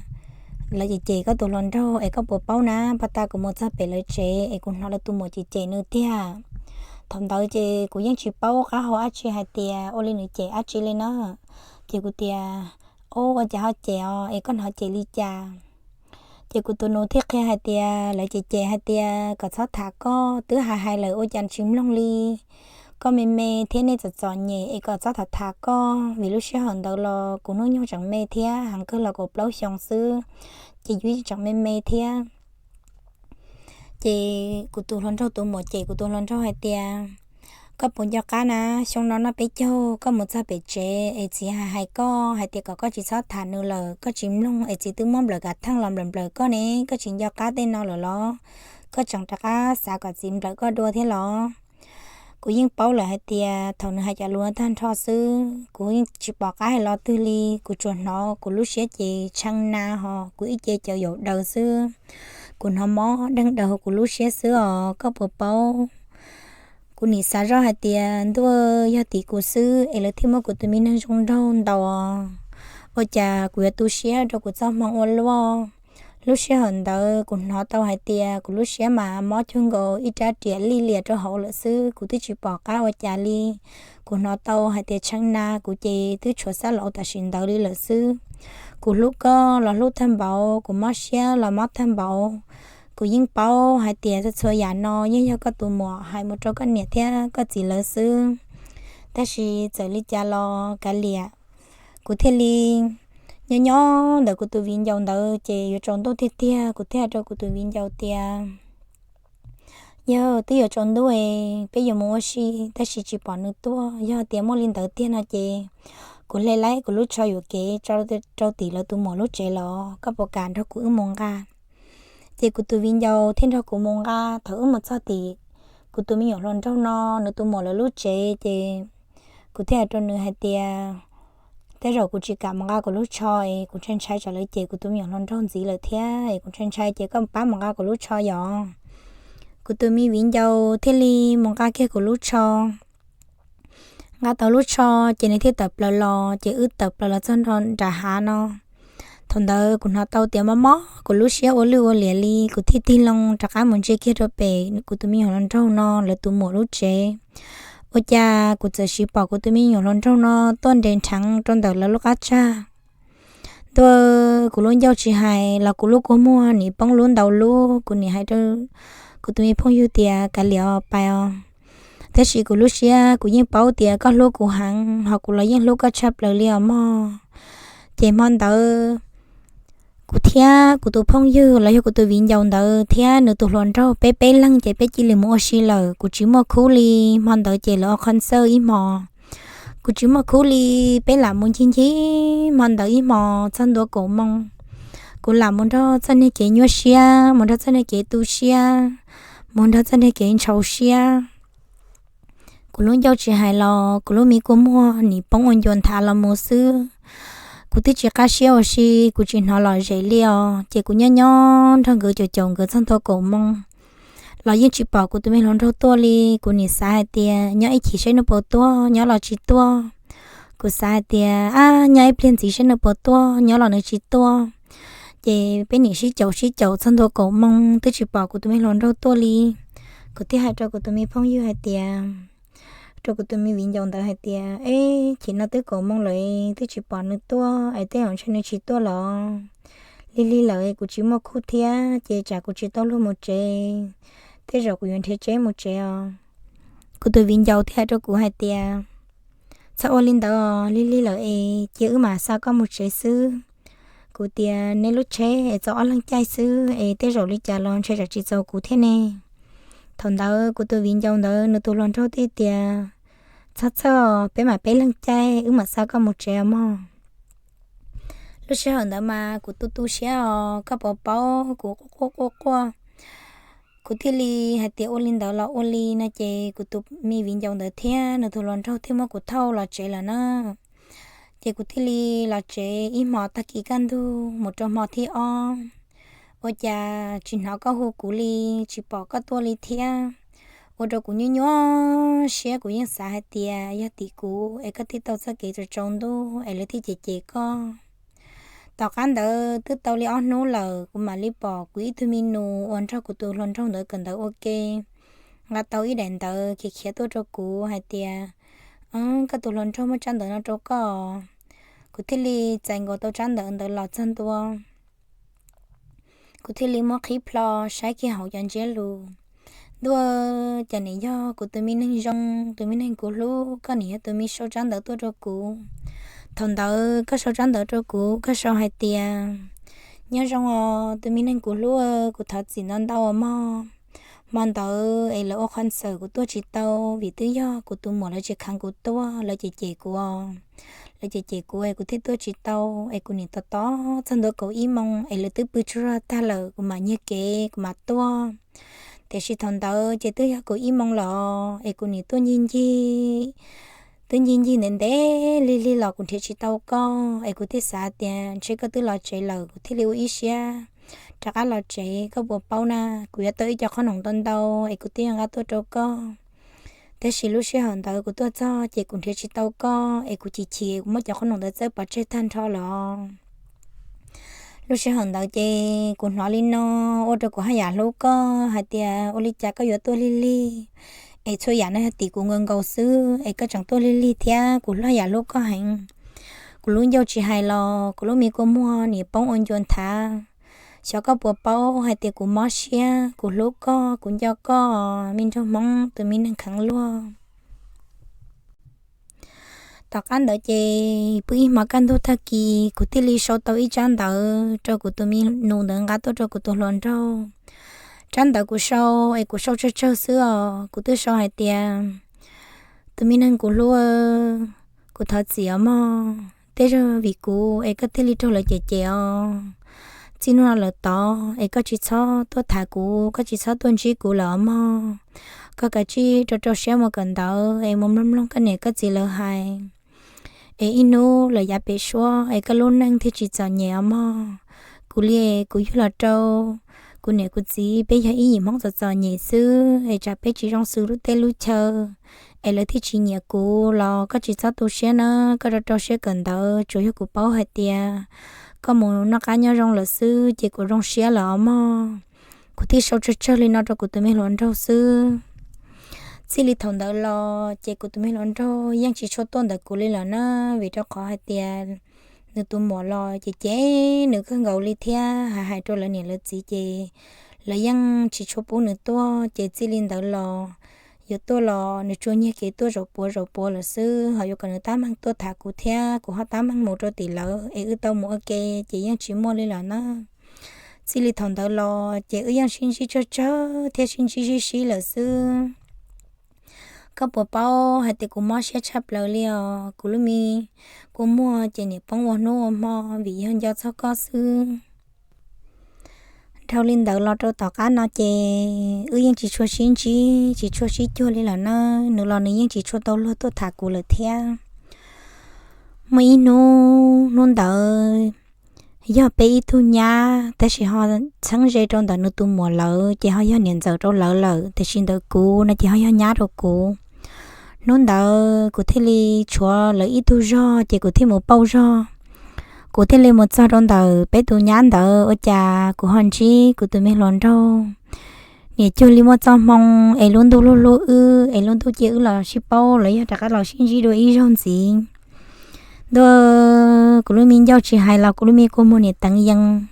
lawv cem cem koj tus hluas nraug es koj puas paub na? Pab tas kuv mus txog pem lawv tsev es kuv hnov lawv tus muam cem cem nws tiag. Thaum ntawd ces kuv yeej tsis paub qab hau dab tsi hais tias ua li nws cem dab tsi li na. Ces kuv tias, o, ua cas ho cem os, es koj hnov cem li cas? Ces kuv tus nus thiaj qhia hais tias lawv cem cem hais tias kom txhob tham koj, twb hais hais lawm ua cas tsis mloog li. Koj me me thiab nej txom txom nyem es kom txhob tham tham koj, vim lub sij hawm ntawd los kuv hnub nyoog tseem me thiab, heev kawg los kaum plaub xyoo xwb, ces yus tseem me me thiab. Ces kuv tus hluas nraug tus muam cem kuv tus hluas nraug hais tias, koj puas nco qab na, xyoo no noj peb caug koj mus txog pem tsev es txiv hais hais koj hais tias kom koj tsis txhob tham nws lawm, koj tsis mloog es txiv twb muab nplawm kav theej los nplawm nplawm koj ne, koj tsis nco qab tej no lawm los? Koj tseem rov qab xav kom txiv nplawm koj dua thiab los? Kuv yeej paub lawm hais tias thaum nws hais cov lus no tag nrho xwb, kuv yeej tsis pom qab hais lo twg li. Kuv tsuas hnov kuv lub siab ces tshee na ho kuv ib ce cawv yaum daws xwb. Kuv hnov mob deeg daws hauv kuv lub siab xwb os, koj puas paub? Kuv nim xav zoj hais tias ntuj, yog tim kuv xwb es lawv thiaj muab kuv tus me neeg zoo nraug ntaus, ua cas kuv yuav tu siab rau kuv txoj hmoo ua luaj. Lub sij hawm ntawd kuv hnov tau hais tias kuv lub siab mas mob cuag nkaus ib rab riam lij liam rau hauv lawm xwb, kuv twb tsis pom qab ua cas li. Kuv hnov tau hais tias tshee na kuv ces twb tshuav xab laus tam sim ntawd li lawm xwb. Kuv hlub koj los hlub tag npaum, kuv mob siab los mob tag npaum. Kuv yeej paub hais tias txhua txhua yam no yeej yog koj tus muam hais mus rau koj niam thiab koj txiv lawv xwb. Tab sis txawm li cas los kav liam, kuv thiaj li nyob nyob ntawm kuv tus viv ncaus ntawd ces yuav tsaus ntuj tiag tiag, kuv thiaj hais rau kuv tus viv ncaus tias, Yog twb yuav tsaus ntuj, peb yuav mus ua si, tab sis tsis pom nws tuaj. Yog tias muaj li ntawd tiag no ces kuv hle laib kuv lub tsho yuam kev rau tim lawv tus muam lub tsev los, koj puas kam nrog kuv wb mus nqa? Ces kuv tus viv ncaus thiaj nrog kuv mus nqa. Thaum wb mus txog tim kuv tus me nyuam hluas nraug no, nws tus muam lawv lub tsev, ces kuv thiaj hais rau nws hais tias, tej zaum kuv tsis kam mus nqa kuv lub tsho es kuv ntshai ntshai tsam lawv cem kuv tus me nyuam hluas nraug ntxiv lawm thiab es kuv ntshai ntshai ces koj pab mus nqa kuv lub tsho yom. Kuv tus me viv ncaus thiaj li mus nqa kiag kuv lub tsho. Nqa tau lub tsho ces nws thiaj tawm plaws los, ces wb tawm plaws los txog nram hav no. Thaum ntawd kuv hnov tau tias mob mob kuv lub siab ua lwj ua liam li, kuv thiaj tig loo rov qab mus ntsia kiag rau pem kuv tus me nyuam hluas nraug no lawv tus muam lub tsev. Ua cas kuv txawm sim pom kuv tus me nyuam hluas nraug no tuaj nres nrheev rau ntawm lawv lub qab tsag. Ntuj, kuv lub ncauj tsis hais los kuv lub kua muag nim poob lub ntau lub, kuv nim hais rau kuv tus me phooj ywg tias kav liam os pais os. Tab sis kuv lub siab kuv yeej paub tias koj hlub kuv heev, ho kuv los yeej hlub koj tshaj plaws li os mog. Ces hmo ntawd kuv thiab kuv tus phooj ywg los yog kuv tus viv ncaus ntawd thiab nws tus hluas nraug peb peb leeg ces peb cia li mus ua si lawm, kuv tsis muaj khub li. Hmo ntawd ces lawv ua qhov xawj ib hmos, kuv tsis muaj khub li. Peb lam mus ncig ncig hmo ntawd ib hmos txog ntua kaum moo, kuv lam mus nrog txoj niag kev nyuaj siab, mus nrog txoj niag kev tu siab, mus nrog txoj niag kev ntshau siab. Kuv lub ncauj tsis hais los kuv lub me kua muag nim poob ua ncua nthav los mus xwb. Kuv twb tsis qab siab ua si, kuv tsis hnov lom zem li os. Ces kuv nyob nyob nrog nkawd caum caum nkawd txog ntua kaum moo los yeej tsis pom kuv tus me hluas nraug tuaj li. Kuv nim xav hais tias nyob ib chim saib nws puas tuaj, nyob los tsis tuaj. Kuv xav hais tias ab, nyob ib pliag ntxiv saib nws puas tuaj, nyob los nws tsis tuaj. Ces peb nim sib caum sib caum txog ntua kaum moo twb tsis pom kuv tus me hluas nraug tuaj li. Kuv thiaj hais rau kuv tus me phooj ywg hais tias, rau kuv tus me viv ncaus ntawd hais tias, eb, chim no twb kaum moo lawm twb tsis pom nws tuaj es tej zaum ntshe nws tsis tuaj los. Lig lig lawm kuv tsis muaj khub thiab ces tsam kuv tsis tau luag mus tsev, tej zaum kuv yuav nrhiav tsheb mus tsev os. Kuv tus viv ncaus thiaj hais rau kuv hais tias, txhob ua li ntawd os, lig lig lawm es cia wb mam xa koj mus tsev xwb. Kuv tias nej lub tsheb es txaus ob leeg caij xwb es tej zaum li cas los ntshe tsam tsis txaus kuv thiab ne. Thaum ntawd kuv tus viv ncaus ntawd nws tus hluas nraug thiaj tias, txhob txhawj, peb mam peb leeg caij wb mam xa koj mus tsev os mog. Lub sij hawm ntawd mas kuv tu tu siab os, koj puas paub, kuv quaj quaj quaj quaj. Kuv thiaj li hais tias ua li ntawd los ua li no ces kuv tus me viv ncaus ntawd thiab nws tus hluas nraug thiaj muab kuv thauj los tsev lawm na. Ces kuv thiaj li los tsev ib hmos tag kis kaj ntug mus rau hmo thib ob, ua cas tsis hnov koj hu kuv li, tsis pom koj tuaj li thiab. Ua rau kuv nyuaj nyuaj siab, kuv yeej xav hais tias yog tim kuv es koj thiaj tau txoj kev tsaus tsaus ntuj es lawv thiaj cem cem koj. Tom qab ntawd twb tau li ob hnub lawm kuv mam li pom kuv ib tug me nus uas nrog kuv tus hluas nraug ntawd kawm ntawv ua ke nqa tau ib daim ntawv khiav khiav tuaj rau kuv hais tias, koj tus hluas nraug muab tsab ntawv no rau koj. Kuv thiaj li txais nkaus tau tsab ntawv ntawd los txog ntua. Kuv thiaj li muab qhib plho saib kiag hauv cov ntsiab lus. Ntuj, cas nim yog kuv tus me neeg zoo, tus me neeg kuv hlub, koj nim yog tus me sau tsab ntawv tuaj rau kuv. Thaum ntawd koj sau tsab ntawv rau kuv, koj sau hais tias, nyob zoo os tus me neeg kuv hlub, kuv thov txim ntau ntau os mog. Hmo ntawd es lawv ua qhov ntxawm kuv tuaj tsis tau, vim twb yog kuv tus muam lawv tsis kheev kuv tuaj, lawv cem cem kuv os. Lawv cem cem kuv es kuv thiaj tuaj tsis tau, es kuv nim tos tos txog ntua kaum ib moo es lawv twb pw tsaug zog tag lawm kuv mam nyiag kev kuv mam tuaj. Tiam sis thaum ntawd ces twb yog kaum ib moo lawm es kuv nim tuaj ncig ncig, twb ncig ncig ntev ntev lig lig los kuv nrhiav tsis tau koj es kuv thiaj xav tias ntshe koj twb los tsev lawm, kuv thiaj li ua ib siab rov qab los tsev. Koj puas paub na, kuv yuav tau ib co qhob noom ntau ntau es kuv thiaj yuav nqa tuaj rau koj. Tab sis lub sij hawm ntawd kuv tuaj txog ces kuv nrhiav tsis tau koj es kuv chim chim kuv muab cov qhob noom ntawd txawb pov tseg tag nrho lawm. Lub sij hawm ntawd ces kuv hnov li no ua rau kuv haj yam hlub koj hais tias ua li cas koj yuav tuaj lig lig, es txhua yam no yog tim kuv nkaus nkaus xwb es koj tseem tuaj lig lig thiab, kuv haj yam hlub koj heev. Kuv lub ncauj tsis hais los kuv lub me kua muag nim poob ua ncua nthav. Xyov koj puas paub hais tias kuv mob siab, kuv hlub koj, kuv nco koj, me nraug Hmoob tus me neeg kheev luag. Tom qab ntawd ces pw ib hmos kaj ntug tag kis kuv thiaj li sau tau ib tsab ntawv rau kuv tus me nus ntawd nqa tuaj rau kuv tus hluas nraug. tsab ntawv kuv sau es kuv sau tsawg tsawg xwb os. Kuv twb sau hais tias, tus me neeg kuv hlub, kuv thov txim os mog, tej zaum vim kuv es koj thiaj li raug lawv cem cem os. Txij hnub no lawm tod es koj tsis txhob tuaj tham kuv, koj tsis txhob tuaj ntsib kuv lawm os mog. Koj kav tsij rau rau siab mus kawm ntawv es mus mloog mloog koj niam koj txiv lawv hais, es ib hnub lawm yav pem suab es koj lub neej thiaj tsis txom nyem os mog. Kuv li kuv yug los rau kuv niam kuv txiv peb yog ib yim Hmoob txom txom nyem xwb es tsam peb tsis zoo xws lub teb lub chaw es lawv thiaj tsis nyiam kuv los koj tsis txhob tu siab na, koj rau rau siab kawm ntawv. Tsuas yog kuv paub hais tias koj mus noj qab nyob zoo lawm xwb ces kuv zoo siab lawm os mog. Kuv thiaj sau tsawg tsawg li no rau kuv tus me hluas nraug xwb. Txij li thaum ntawd los ces kuv tus me hluas nraug yeej tsis tshua tuaj ntawm kuv li lawm na, vim rau qhov hais tias nws tus muam los ces cem nws kawg nkaus li thiab hais hais rau lawv niam lawv txiv ces lawv yeej tsis tshua pub nws tuaj. Ces txij li ntawd los yuav tuaj los nws tsuas nyiag kev tuaj zaum puav zaum puav lawm xwb, ho yuav kom nws tab meeg tuaj tham kuv thiab kuv ho tab meeg mus rau tim lawv es wb tau mus ua ke ces yeej tsis muaj li lawm na. Txij li thaum ntawd los ces wb yeej sib ntsib tsawg tsawg thiab sib ntsib sib sib lawm xwb. Koj puas paub hais tias kuv mob siab tshaj plaws li os, kuv lub me kua muag ces niam poob ua hnub ua hmo vim yog nco txog koj xwb. Dhau li ntawd los rau tom qab no ces wb yeej tsis tshua sib ntsib tsis tshua sib cuag li lawm na, nws los nws yeej tsis tshua tau luag tuaj tham kuv lawm thiab. Muaj ib hnub, hnub ntawd yog peb ib tug nyab tab sis ho txheeb ze rau ntawm nws tus muam lawv ces ho yog niam ntxawm rau lawv lawm, tiam sis ntawm kuv no ces ho yog nyab rau kuv. Hnub ntawd kuv thiaj li tshuav lawv ib tug zog ces kuv thiaj mus pauj zog. Kuv thiaj li mus txog rau ntawm peb tus nyab ntawd ua cas kuv ho ntsib kuv tus me hluas nraug niam cuag li muaj txoj hmoo es lub ntuj hlub hlub wb es lub ntuj cia wb los sib paub los yog rov qab los sib ntsib dua ib zaug ntxiv. Ntuj, kuv lub me ncauj tsis hais los kuv lub me kua muag niam teev yees.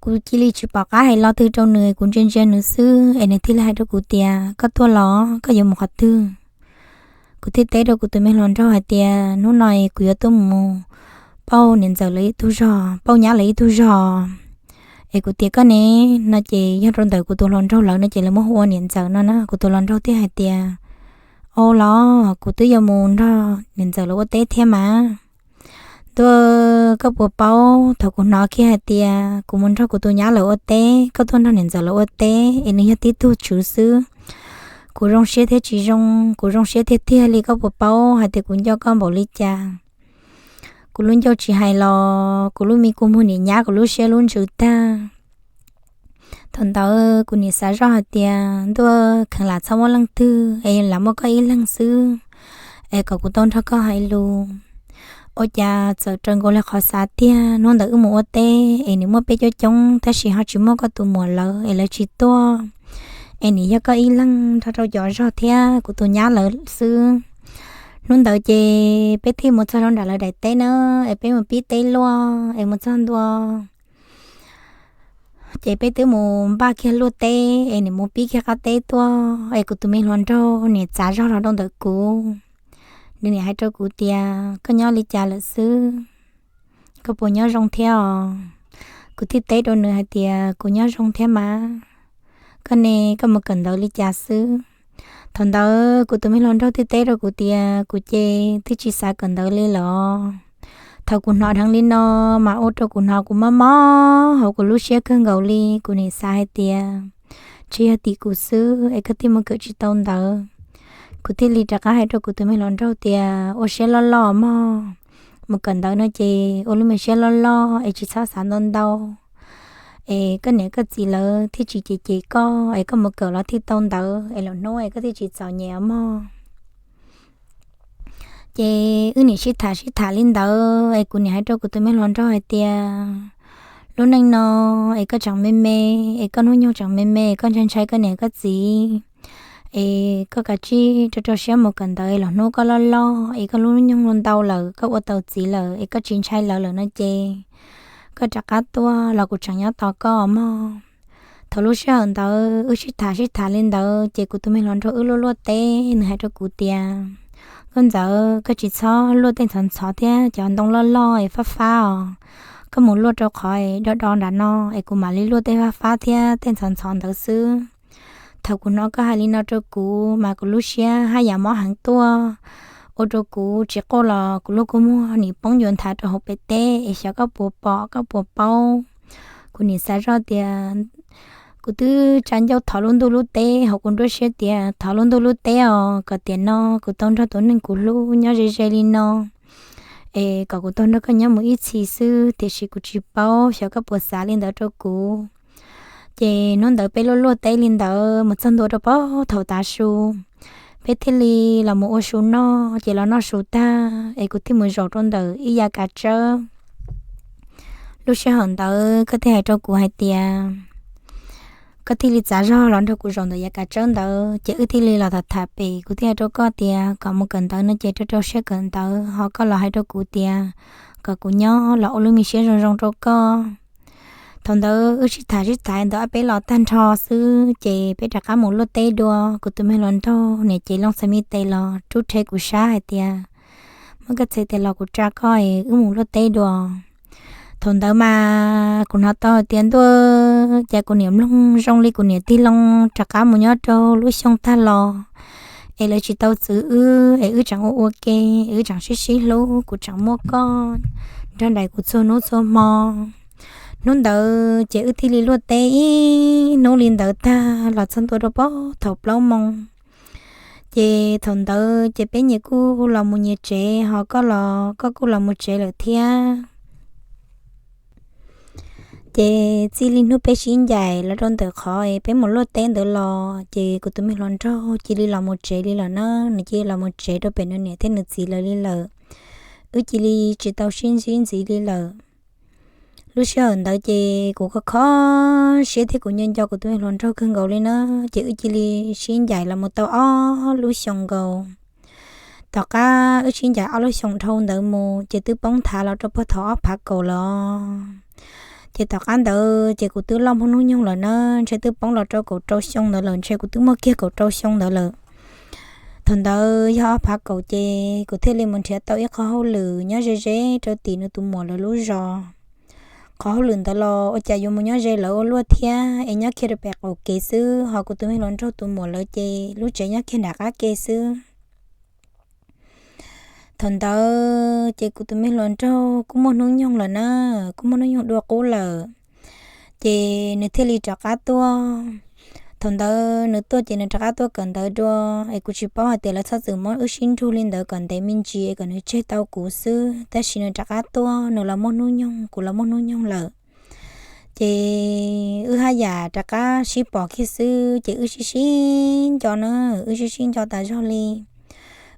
Kuv cia li tsis pom qab hais lo twg rau nws, kuv ntsia ntsia nws xwb es nws thiaj li hais rau kuv tias, koj tuaj los koj yuav mus qhov twg? Kuv thiaj teb rau kuv tus me hluas nraug hais tias, hnub no kuv yuav tuaj mus pauj niam ntxawm lawv ib tug zog, pauj nyab lawv ib tug zog. Es kuv tias, koj ne? No ces yog rau ntawm kuv tus hluas nraug lawv no ces lawv muab hu ua niam ntxawm no na. Kuv tus hluas nraug thiaj hais tias, au los kuv twb yuav mus nrog niam ntxawm lawv ua teb thiab mas. Ntuj, koj puas paub thaum kuv hnov kiag hais tias kuv mus nrog kuv tus nyab lawv ua teb, koj tuaj nrog niam ntxawm lawv ua teb es nws yog tib tug tswv xwb, kuv zoo siab thiab tsis zoo? Kuv zoo siab tiag tiag li, koj puas paub hais tias kuv nco koj npaum li cas? Kuv lub ncauj tsis hais los kuv lub me kua muag niam nyab kuv lub siab lub ntsws tag. Thaum ntawd kuv niam xav zoj hais tias, ntuj, kheev lam txhob muaj leej twg es lam muaj koj ib leeg xwb es kom kuv tau nrog koj hais lus. Ua cas txawm raws nkaus li qhov xav tiag, hnub ntawd wb mus ua teb es nws muaj peb coob coob tab sis ho tsis muaj koj tus muam lawv es lawv tsis tuaj, es nws yog koj ib leeg nrog rau cov zog thiab kuv tus nyab lawv xwb. Hnub ntawd ces peb thiaj mus txog rau nram lawv daim teb na, es peb mus pib teb luaj es mus txog ntua ces peb twb mus npaj kiag luaj teb es nws mus pib kiag qab teb tuaj es kuv tus me hluas nraug niam txav zog los rau ntawm kuv. Nws niam hais rau kuv tias, koj nyob li cas lawm xwb? Koj puas nyob zoo thiab os? Kuv thiaj teb rau nws hais tias, kuv nyob zoo thiab mas. Koj ne, koj mus kawm ntawv li cas xwb? Thaum ntawd kuv tus me hluas nraug thiaj teb rau kuv tias, kuv ces twb tsis xav kawm ntawv li lawm. Thaum kuv hnov dheev li no mas ua rau kuv hnov kuv mob mob hauv kuv lub siab kawg nkaus li. Kuv nim xav hais tias, ntshe yog tim kuv xwb es koj thiaj mus kawm tsis tau ntawv. Kuv thiaj li rov qab hais rau kuv tus me hluas nraug tias, ua siab loj loj mog, mus kawm ntawv no ces ua lub me siab loj loj es tsis txhob xav ntau ntau, es koj niam koj txiv lawv thiaj tsis cem cem koj, es koj mus kawm los thiaj tau ntawv es lwm hnub es koj thiaj tsis txom nyem os mog. Ces wb nim sib tham sib tham li ntawd es kuv nim hais rau kuv tus me hluas nraug hais tias, lub neej no es koj tseem me me, es koj hnub nyoog tseem me me, koj ntshai ntshai koj niam koj txiv, es koj kav tsij rau rau siab mus kawm ntawv, lwm hnub koj loj loj es koj lub nyoog ntau lawm, koj ua tau txiv lawm es koj tsis ntshai lawv lawm no ces koj rov qab tuaj los kuv tseem nyob tos koj mog. Thaum lub sij hawm ntawd wb sib tham sib tham li ntawd ces kuv tus me hluas nraug wb luaj luaj teb, nws hais rau kuv tias, koj ntxawm, koj tsis txhob luaj tej ntxhov ntxhov thiab cov ntoo loj loj es fab fab os. koj mus luaj rau qhov do do nram no es kuv mam li luaj tej fab fab thiab tej ntxhov ntxhov ntawd xwb. Thaum kuv hnov koj hais li no rau kuv mas kuv lub siab haj yam mob heev tuaj, ua rau kuv tsis quaj los kuv lub kua muag nim poob yuav nthav rau hauv pem teb es xyov koj puas pom koj puas paub. Kuv nim xav zoj tias kuv twb tsa ncauj thov lub ntuj lub teb hauv kuv nruab siab tias thov lub ntuj lub teb os, kom tiam no kuv tau nrog tus neeg kuv hlub nyob ze ze li no es kom kuv tau nrog koj nyob mus ib txhis xwb, tiam sis kuv tsis paub xyov koj puas xav li ntawd rau kuv. Ces hnub ntawd peb luaj luaj teb li ntawd mus txog ntua rau pem thaum tav su, peb thiaj li los mus ua su noj, ces los noj su tag es kuv thiaj mus zaum rau ntawm ib yav kav tsawb. Lub sij hawm ntawd koj thiaj hais rau kuv hais tias, koj thiaj li txav zog los nrog kuv zaum ntawm yav kav tsawb ntawd, ces wb thiaj li los tham tham pem. Kuv thiaj hais rau koj tias kom mus kawm ntawv no ces rau rau siab kawm ntawv, ho koj los hais rau kuv tias kom kuv nyob los ua lub me siab zoo zoo rau koj. Thaum ntawd wb sib tham sib tham ntawd ob peb los tag nrho xwb ces peb rov qab mus luaj teb dua. Kuv tus me hluas nraug niam ces loo txhais me tes los rub rhe kuv sab hais tias, muab koj txhais tes los kuv tsa koj es wb mus luaj teb dua. Thaum ntawd mas kuv hnov tau hais tias ntuj, cas kuv niam mloog zoo li kuv niam tig loo rov qab mus nyob rau lub xyoo tag los es lawv tsis tau txwv wb es wb tseem ua ua ke, wb tseem sib sib hlub, kuv tseem muaj koj nrog nraim kuv txhua hnub txhua hmo. Hnub ntawd ces wb thiaj li luaj teb ib hnub li ntawd tag los txog ntua rau pem thaum plaub moo. Ces thaum ntawd ces peb nyias kuj los mus nyias tsev, ho koj los koj kuj los mus tsev lawm thiab. Ces txij li hnub peb sib ncaim los rau ntawm qhov peb mus luaj teb ntawd los ces kuv tus me hluas nraug cia li los mus tsev li lawm na, nws cia li los mus tsev rau pem nws niam thiab nws txiv lawv li lawm. Wb cia li tsis tau sib ntsib ntxiv li lawm. Lub sij hawm ntawd ces kuv kho kho siab thiab kuv nco nco kuv tus me hluas nraug kawg nkaus li na, ces wb cia li sib ncaim los mus tau ob lub xyoo nkaus. Tom qab wb sib ncaim ob lub xyoo dhau ntawd mus ces twb poob nthav los rau puag thaum ob phav kaum lawm. Ces tom qab ntawd ces kuv twb loj muaj hnub nyoog lawm na, ntshe twb poob los rau kaum rau xyoo ntawd lawm, ntshe kuv twb muaj kiag kaum rau xyoo ntawd lawm. Thaum ntawd yog ob phav kaum ces kuv thiaj li mus nrhiav tau ib qho hauj lwm nyob ze ze rau tim nws tus muam lawv lub zos. Qhov hauj lwm ntawd los ua cas yuav mus nyob ze lawv ua luaj thiab, es nyob kiag rau pem qaum kev xwb, ho kuv tus me hluas nraug tus muam lawv ces lub tsev nyob kiag nram qab ke xwb. Thaum ntawd ces kuv tus me hluas nraug kuj muaj hnub nyoog lawm na, kuj muaj hnub nyoog dua qub lawm, ces nws thiaj li rov qab tuaj. Thaum ntawd nws tuaj ces nws rov qab tuaj kawm ntawv dua, es kuv tsis paub hais tias lawv txhob txwm muab wb sib nrug li ntawd kom ntev me ntsis es kom nws tseg tau kuv xwb, tab sis nws rov qab tuaj, nws los muaj hnub nyoog, kuv los muaj hnub nyoog lawm. Ces wb haj yam rov qab sib pom kiag xwb, ces wb sib sib nco na, wb sib sib nco tas zog li.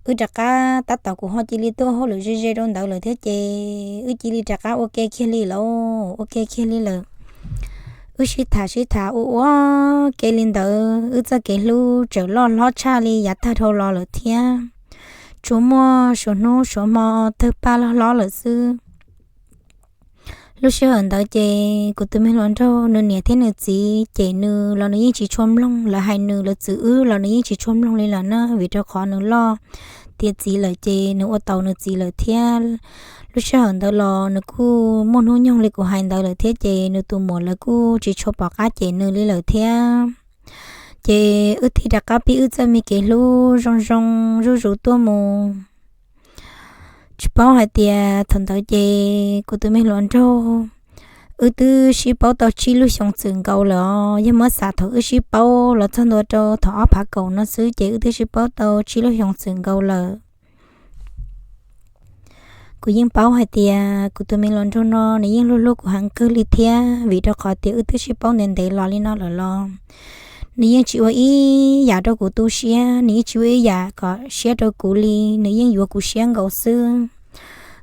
Wb rov qab tab tom kuv ho cia li tuaj ua hauj lwm ze ze rau ntawd lawm thiab ces wb cia li rov qab ua ke kiag li lawm, ua ke kiag li lawm. Wb sib tham sib tham ua ua ke li ntawd, wb txoj kev hlub tseem loj hlob tshaj li yav tag dhau los lawm thiab. Tsuas muaj suav hnub suav hmo tawg paj loj hlob lawm xwb. Lub sij hawm ntawd ces kuv tus me hluas nraug nws niam thiab nws txiv cem nws los nws yeej tsis tshua mloog, lawv hais nws lawv txwv wb los nws yeej tsis tshua mloog li lawm na, vim rau qhov nws loj tiav txiv lawm ces nws ua taus nws txiv lawm thiab. Lub sij hawm ntawd los nws kuj muaj hnub nyoog li kuv hais ntawd lawm thiab ces nws tus muam lawv kuj tsis tshua pom qab cem nws li lawm thiab. Ces wb thiaj rov qab pib wb txoj me kev hlub zoo zoo zuj zus tuaj mus. Tsis paub hais tias thaum ntawd ces kuv tus me hluas nraug, wb twb sib paub tau tsib lub xyoo txwm nkaus lawm os. Yog muab xam thaum wb sib paub los txog ntua rau thaum ob phav kaum no xwb ces wb twb sib paub tau tsib lub xyoo txwm nkaus lawm. Kuv yeej paub hais tias kuv tus me hluas nraug no nws yeej hlub hlub kuv heev kawg li thiab, vim rau qhov tias wb twb sib paub ntev ntev los li no lawm los nws yeej tsis ua ib yam rau kuv tu siab, nws yeej tsis ua ib yam kom siab rau kuv li, nws yeej yuav kuv siab nkaus xwb.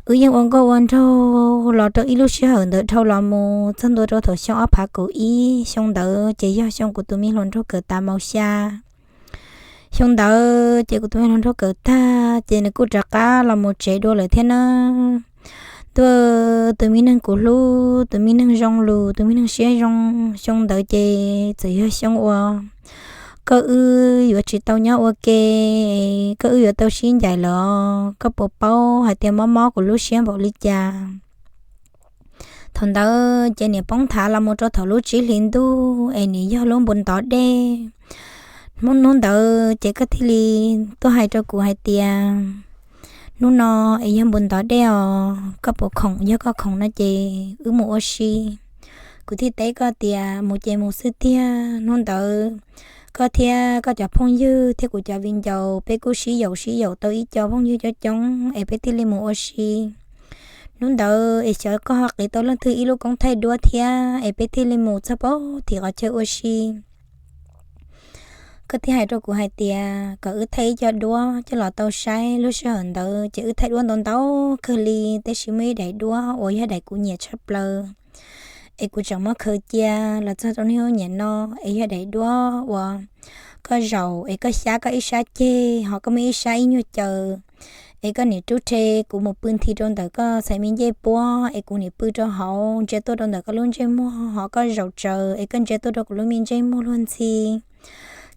Wb yeej ua nkauj ua nraug los rau ib lub sij hawm ntawd dhau los mus txog ntua rau thaum xyoo ob phav kaum ib, xyoo ntawd ces yog xyoo kuv tus me hluas nraug kawm tas mos xya. Xyoo ntawd ces kuv tus me hluas nraug kawm tag ces nws kuj rov qab los mus tsev dua lawm thiab na. Ntuj, tus me neeg kuv hlub, tus me neeg zoo lus, tus me neeg siab zoo, xyoo ntawd ces txawm yog xyoo uas koj wb yuav tsis tau nyob ua ke, koj wb yuav tau sib ncaim lawm. Koj puas paub hais tias mob mob kuv lub siab npaum li cas? Thaum ntawd ces niam poob thav los mus rau thaum lub tsib hlis ntuj es niam yog lub npus ntov dej. Hnub hnub ntawd ces koj thiaj li tuaj hais rau kuv hais tias, hnub no es yog npus ntov dej os, koj puas khoom? Yog koj khoom no ces wb mus ua si. Kuv thiaj teb koj tias mus ces mus xwb tiag. Hnub ntawd koj thiab koj cov phooj ywg thiab kuv cov viv ncaus peb kuj sib yaum sib yaum tau ib co phooj ywg coob coob es peb thiaj li mus ua si. Hnub ntawd es xyov koj ho qiv tau leej twg ib lub koob thaij duab thiab es peb thiaj li mus txog pem tim qhov chaw ua si. Koj thiaj hais rau kuv hais tias kom wb thaij ib co duab coj los tau saib. Lub sij hawm ntawd ces wb thaij duab ntau ntau kawg li, tab sis muaj ib daim duab uas yog daim kuv nyiam tshaj plaws es kuv tseem muab khaws cia los txog rau niaj hnub niam no, es yog daim duab uas koj zaum es koj xyab koj ib sab ceg, ho koj muaj ib sab ib nyuag caws, es koj niam rub rhe kuv mus pw nthi rau ntawm koj txhais me ncej puab, es kuv niam pw rau hauv ntsia tuaj rau ntawm koj lub ntsej muag, ho koj zaum tsaws es koj ntsia tuaj rau kuv lub me ntsej muag luag ntxhi.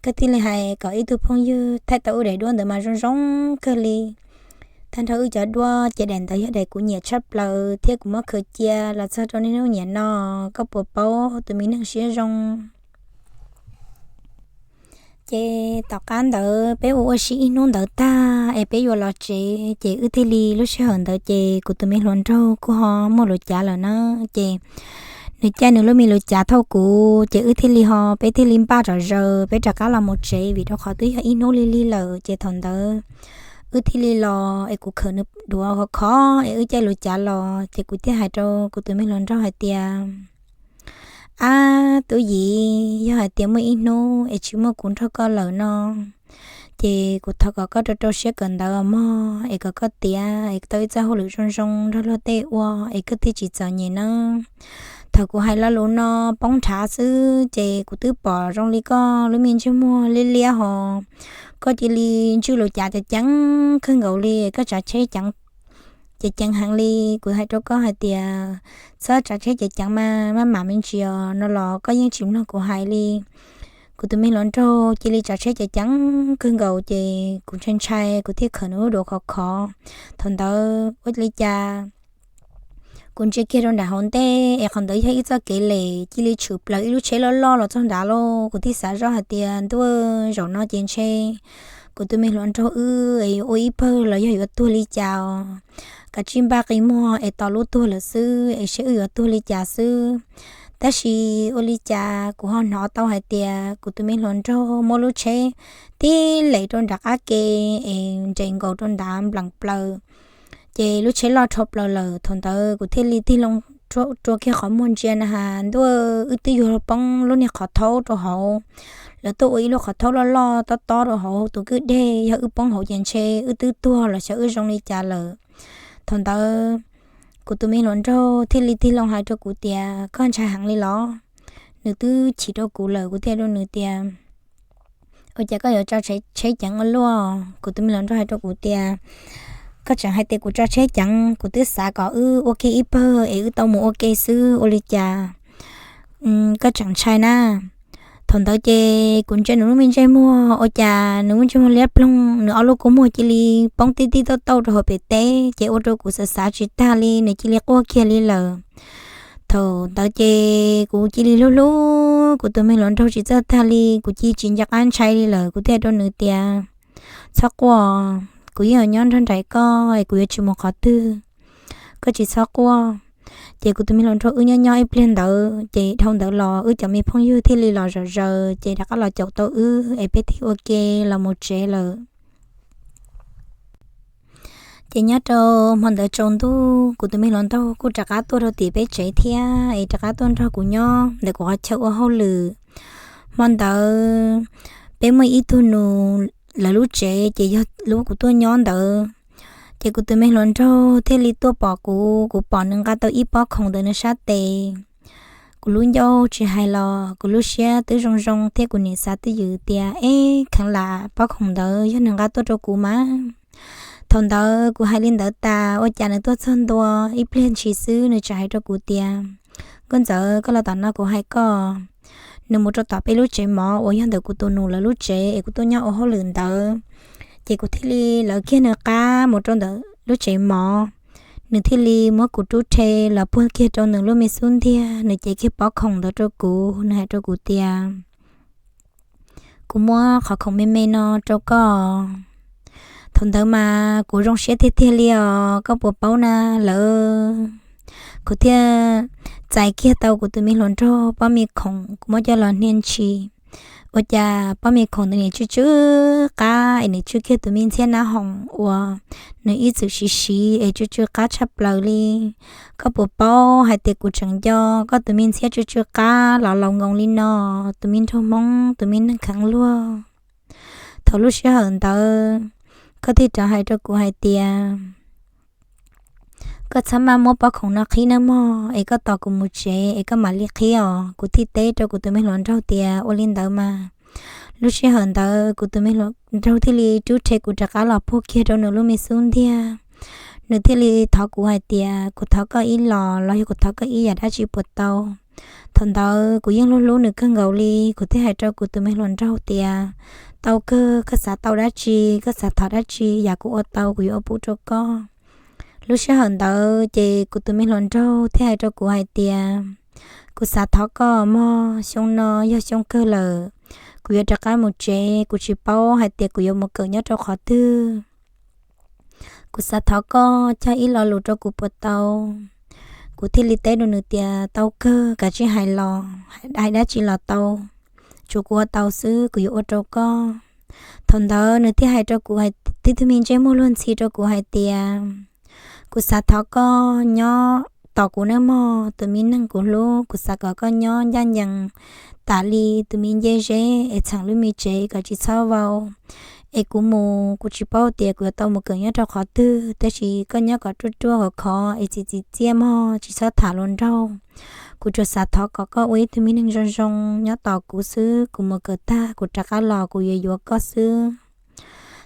Koj thiaj li hais kom ib tug phooj ywg thaij tau wb daim duab ntawd mas zoo zoo kawg li. Tag nrho wb cov duab ces daim ntawd yog daim kuv nyiam tshaj plaws thiab kuv muab khaws cia los txog rau niaj hnub niam no, koj puas paub tus me neeg siab zoo. Ces tom qab ntawd peb ua ua si ib hnub ntawd tag es peb yuav los tsev, ces wb thiaj li, lub sij hawm ntawd ces kuv tus me hluas nraug kuj ho muaj lus cav lawm na, ces nws caij nws lub me lus cav thauj kuv, ces wb thiaj li ho, peb thiaj li npaj zom zaws peb rov qab los mus tsev, vim rau qhov twb yog ib hnub lig lig lawm. Ces thaum ntawd wb thiaj li los es kuv khawm nws duav khov khov es wb caij lus cav los, ces kuv thiaj hais rau kuv tus me hluas nraug hais tias, ab tub yim, yog hais tias muaj ib hnub es tsis muaj kuv nrog koj lawm no, ces kuv thov kom koj rau rau siab kawm ntawv mog, es kom koj tiav es tau ib txoj hauj lwm zoo zoo nrog luag tej ua, es koj thiaj tsis txom nyem nawb. Thaum kuv hais lo lus no poob nrhav xwb ces kuv twb pom zoo li koj lub me ntsej muag liab liab hos, koj cia li ntswj lus cav ceev ceev kawg nkaus li, koj tsav tsheb ceev ceev heev li. Kuv hais rau koj hais tias txhob tsav tsheb ceev ceev mas maj mam me ntsis os no los koj yeej tsis mloog kuv hais li. Kuv tus me hluas nraug cia li tsav tsheb ceev ceev kawg nkaus, ces kuv ntshai ntshai kuv thiaj khawm nws lub duav khov khov. Thaum ntawd ua li cas kuv ntsia kiag rau nram hauv ntej es qhov ntawd yog ib txoj kev lem, cia li tshwm plaws ib lub tsheb loj loj los txog nrad lauj. Kuv thiaj xav zoj hais tias ntuj, zaum no ces ntshe kuv tus me hluas nraug wb es yuav ua ib pawg los yog yuav tuag li cas os. Kav tsij npaj qi muag es tos lub tuag lawm xwb es seb wb yuav tuag li cas xwb. Tab sis ua li cas kuv ho hnov tau hais tias kuv tus me hluas nraug muab lub tsheb tib lem rau nram qab ke es nres nkaus rau nrad npleem plaws, ces lub tsheb loj rho plaws lawm. Thaum ntawd kuv thiaj li tig loo rua kiag qhov muag ntsia na has, ntuj, wb twb yuav poob lub niag qhov thaub rau hauv. Lawv tuaj ua ib lub qhov thaub loj loj tob tob rau hauv tus kwj deg, yog wb poob hauv ces ntshe wb twb tuag los xyov wb zoo li cas lawm. Thaum ntawd kuv tus me hluas nraug thiaj li tig loo hais rau kuv tias koj ntshai heev li los? Nws twb chim rau kuv lawm. Kuv thiaj rau nws tias ua cas koj yuav tso tsheb ceev ua luaj? Kuv tus me hluas nraug hais rau kuv tias koj tseem hais tias kuv tso tsheb ceev, kuv twb xav kom wb ua ke ib pawg es wb tau mus ua ke xwb, ua li cas koj tseem ntshai na? Thaum ntawd ces kuv ntsia nws lub me ntsej muag, ua cas nws lub ntsej muag liab ploog, nws ob lub kua muag cia li poob tib tib tauj tauj rau hauv pem teb, ces ua rau kuv xav xav tsis tag li, nws cia li quaj kiag li lawm. Thaum ntawd ces kuv cia li hlub hlub kuv tus me hluas nraug tsis txawj tag li, kuv cia tsis nco qab ntshai li lawm. Kuv thiaj rau nws tias txhob quaj, kuv yeej yuav nyob nrog nraim koj es kuv yuav tsis mus qhov twg, koj tsis txhob quaj. Ces kuv tus me hluas nraug wb nyob nyob ib pliag ntawd, ces dhau ntawd los wb cov me phooj ywg thiaj li los zom zaws, ces rov qab los caum tau wb es peb thiaj ua ke los mus tsev lawm. Ces nyob rau hmo ntawd tsaus ntuj kuv tus me hluas nraug kuj rov qab tuaj rau tim peb tsev thiab es rov qab tuaj nrog kuv nyob ntawm kuv qhov chaw ua hauj lwm. Hmo ntawd peb muaj ib tug nus, lawv lub tsev ces yog lub kuv tuaj nyob ntawd. Ces kuv tus me hluas nraug thiaj li tuaj pom kuv, kuv pom nws nqa tau ib pob khoom ntawm nws sab tes. Kuv lub ncauj tsis hais los kuv lub siab twb zoo zoo thiab kuv nim xav twj ywm tias eb, kheev lam pob khoom ntawd yog nws nqa tuaj rau kuv mas. Thaum ntawd kuv hais li ntawd tas ua cas nws tuaj txog ntua ib pliag ntshis xwb nws tseem hais rau kuv tias, Nkauj Ntxawm, koj los tom no kuv hais koj. Nws mus rau tom peb lub tsev mov uas yog ntawm kuv tus nus lawv lub tsev es kuv tuaj nyob ua hauj lwm ntawd. Ces kuv thiaj li lawv kiag nws qab mus rau ntawm lub tsev mov. Nws thiaj li muab kuv rub rhe los puag kiag rau nws lub me xub ntiag, nws cev kiag pob khoom ntawd rau kuv, nws hais rau kuv tias, kuv muab qhov khoom me me no rau koj. Thaum ntawd mas kuv zoo siab tiag tiag li os, koj puas paub na, lawv, kuv thiaj txais kiag tau kuv tus me hluas nraug pob me khoom kuv muab coj los hnia ntshis. Ua cas pob me khoom ntawd nws tsw tsw qab es nws tsw kiag tus me ntxhiab nab hoom uas nws ib txwm siv siv es tsw tsw qab tshaj plaws li. Koj puas paub hais tias kuv tseem nco koj tus me ntxhiab tsw tsw qab los laus nkoos li no, tus me nraug Hmoob, tus me neeg kheev luag. Thaum lub sij hawm ntawd, koj thiaj rov hais rau kuv hais tias, koj txhob maj muab pob khoom no qhib nawb mog, es koj tos kuv mus tsev es koj mam li qhib os. Kuv thiaj teb rau kuv tus me hluas nraug tias, ua li ntawd mas. Lub sij hawm ntawd kuv tus me hluas nraug thiaj li rub rhe kuv rov qab los puag kiag rau nws lub me xub ntiag. Nws thiaj li thov kuv hais tias, kuv thov koj ib los los yog kuv thov koj ib yam dab tsi puas tau? Thaum ntawd kuv yeej hlub hlub nws kawg nkaus li, kuv thiaj hais rau kuv tus me hluas nraug tias, tau kawg, koj xav tau dab tsi, koj xav thov dab tsi, yam kuv ua tau kuv yuav ua pub rau koj. Lub sij hawm ntawd ces kuv tus me hluas nraug thiaj hais rau kuv hais tias, kuv xav thov koj mog, xyoo no yog xyoo kawg lawm, kuv yuav rov qab mus tsev, kuv tsis paub hais tias kuv yuav mus kawm nyob rau qhov twg. Kuv xav thov koj cog ib lo lus rau kuv puas tau? Kuv thiaj li teb rau nws tias, tau kawg, kav tsij hais los, hais dab tsi los tau, tsuav kuv ua tau xwb kuv yuav ua rau koj. Thaum ntawd nws thiaj hais rau kuv, tib tug me ntsej muag luag ntxhi rau kuv hais tias, kuv xav thov koj nyob tos kuv nawb mog, tus me neeg kuv hlub, kuv xav kom koj nyob ncaj ncees tas li tus me ncej zeb es txheem lub me tsev kom tsis txhob vau. Es kuv mus kuv tsis paub tias kuv yuav tau mus kawm nyob rau qhov twg, tab sis koj nyob kom ruaj ruaj khov khov es txiv txiv txiaj mog, tsis txhob tham hluas nraug. Kuv tsuas xav thov kom koj ua ib tug me neeg zoo zoo nyob tos kuv xwb, kuv mus kawm tag kuv rov qab los kuv yuav yuav koj xwb.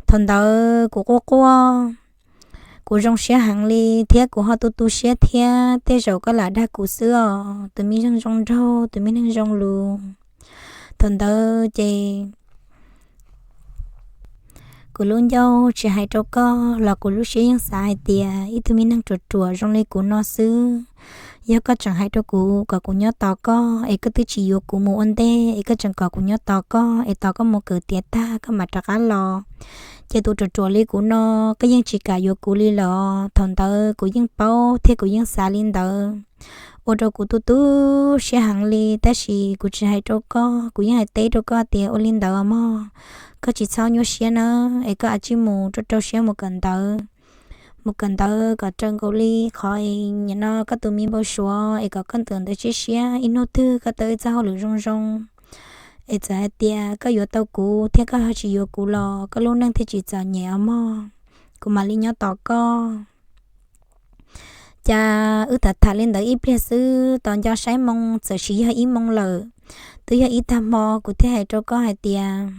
Thaum ntawd kuv quaj quaj, kuv zoo siab heev li thiab kuv ho tu tu siab thiab, tej zaum koj lam dag kuv xwb os, tus me neeg zoo nraug, tus me neeg zoo lus. Thaum ntawd ces kuv lub ncauj tsis hais rau koj los kuv lub siab yeej xav hais tias ib tug me neeg ruam ruam zoo li kuv no xwb, yog koj tseem hais rau kuv kom kuv nyob tos koj es koj twb tsis yuav kuv mus ua ntej es koj tseem kom kuv nyob tos koj es tos koj mus kawm tiav tag koj mam rov qab los, ces tus ruam ruam li kuv no koj yeej tsis kam yuav kuv li lawm. Thaum ntawd kuv yeej paub thiab kuv yeej xav li ntawd, ua rau kuv tu tu siab heev li, tab sis kuv tsis hais rau koj, kuv yeej hais teb rau koj tias ua li ntawd mog, koj tsis txhob nyuaj siab na, es koj cia li mus rau rau siab mus kawm ntawv, mus kawm ntawv kom raws nkaus li qhov nim no koj tus me npau suav es kom koj kawm ntawv siab siab, ib hnub twg koj tau ib txoj hauj lwm zoo zoo, es txawm hais tias koj yuav tau kuv thiab koj ho tsis yuav kuv los koj lub neej thiaj tsis txom nyem os mog, kuv mam li nyob tos koj. Cas wb tham tham li ntawd ib pliag xwb, tos nco saib moo txawm sis yog ib moo lawm, twb yog ib tag hmo, kuv thiaj hais rau koj hais tias,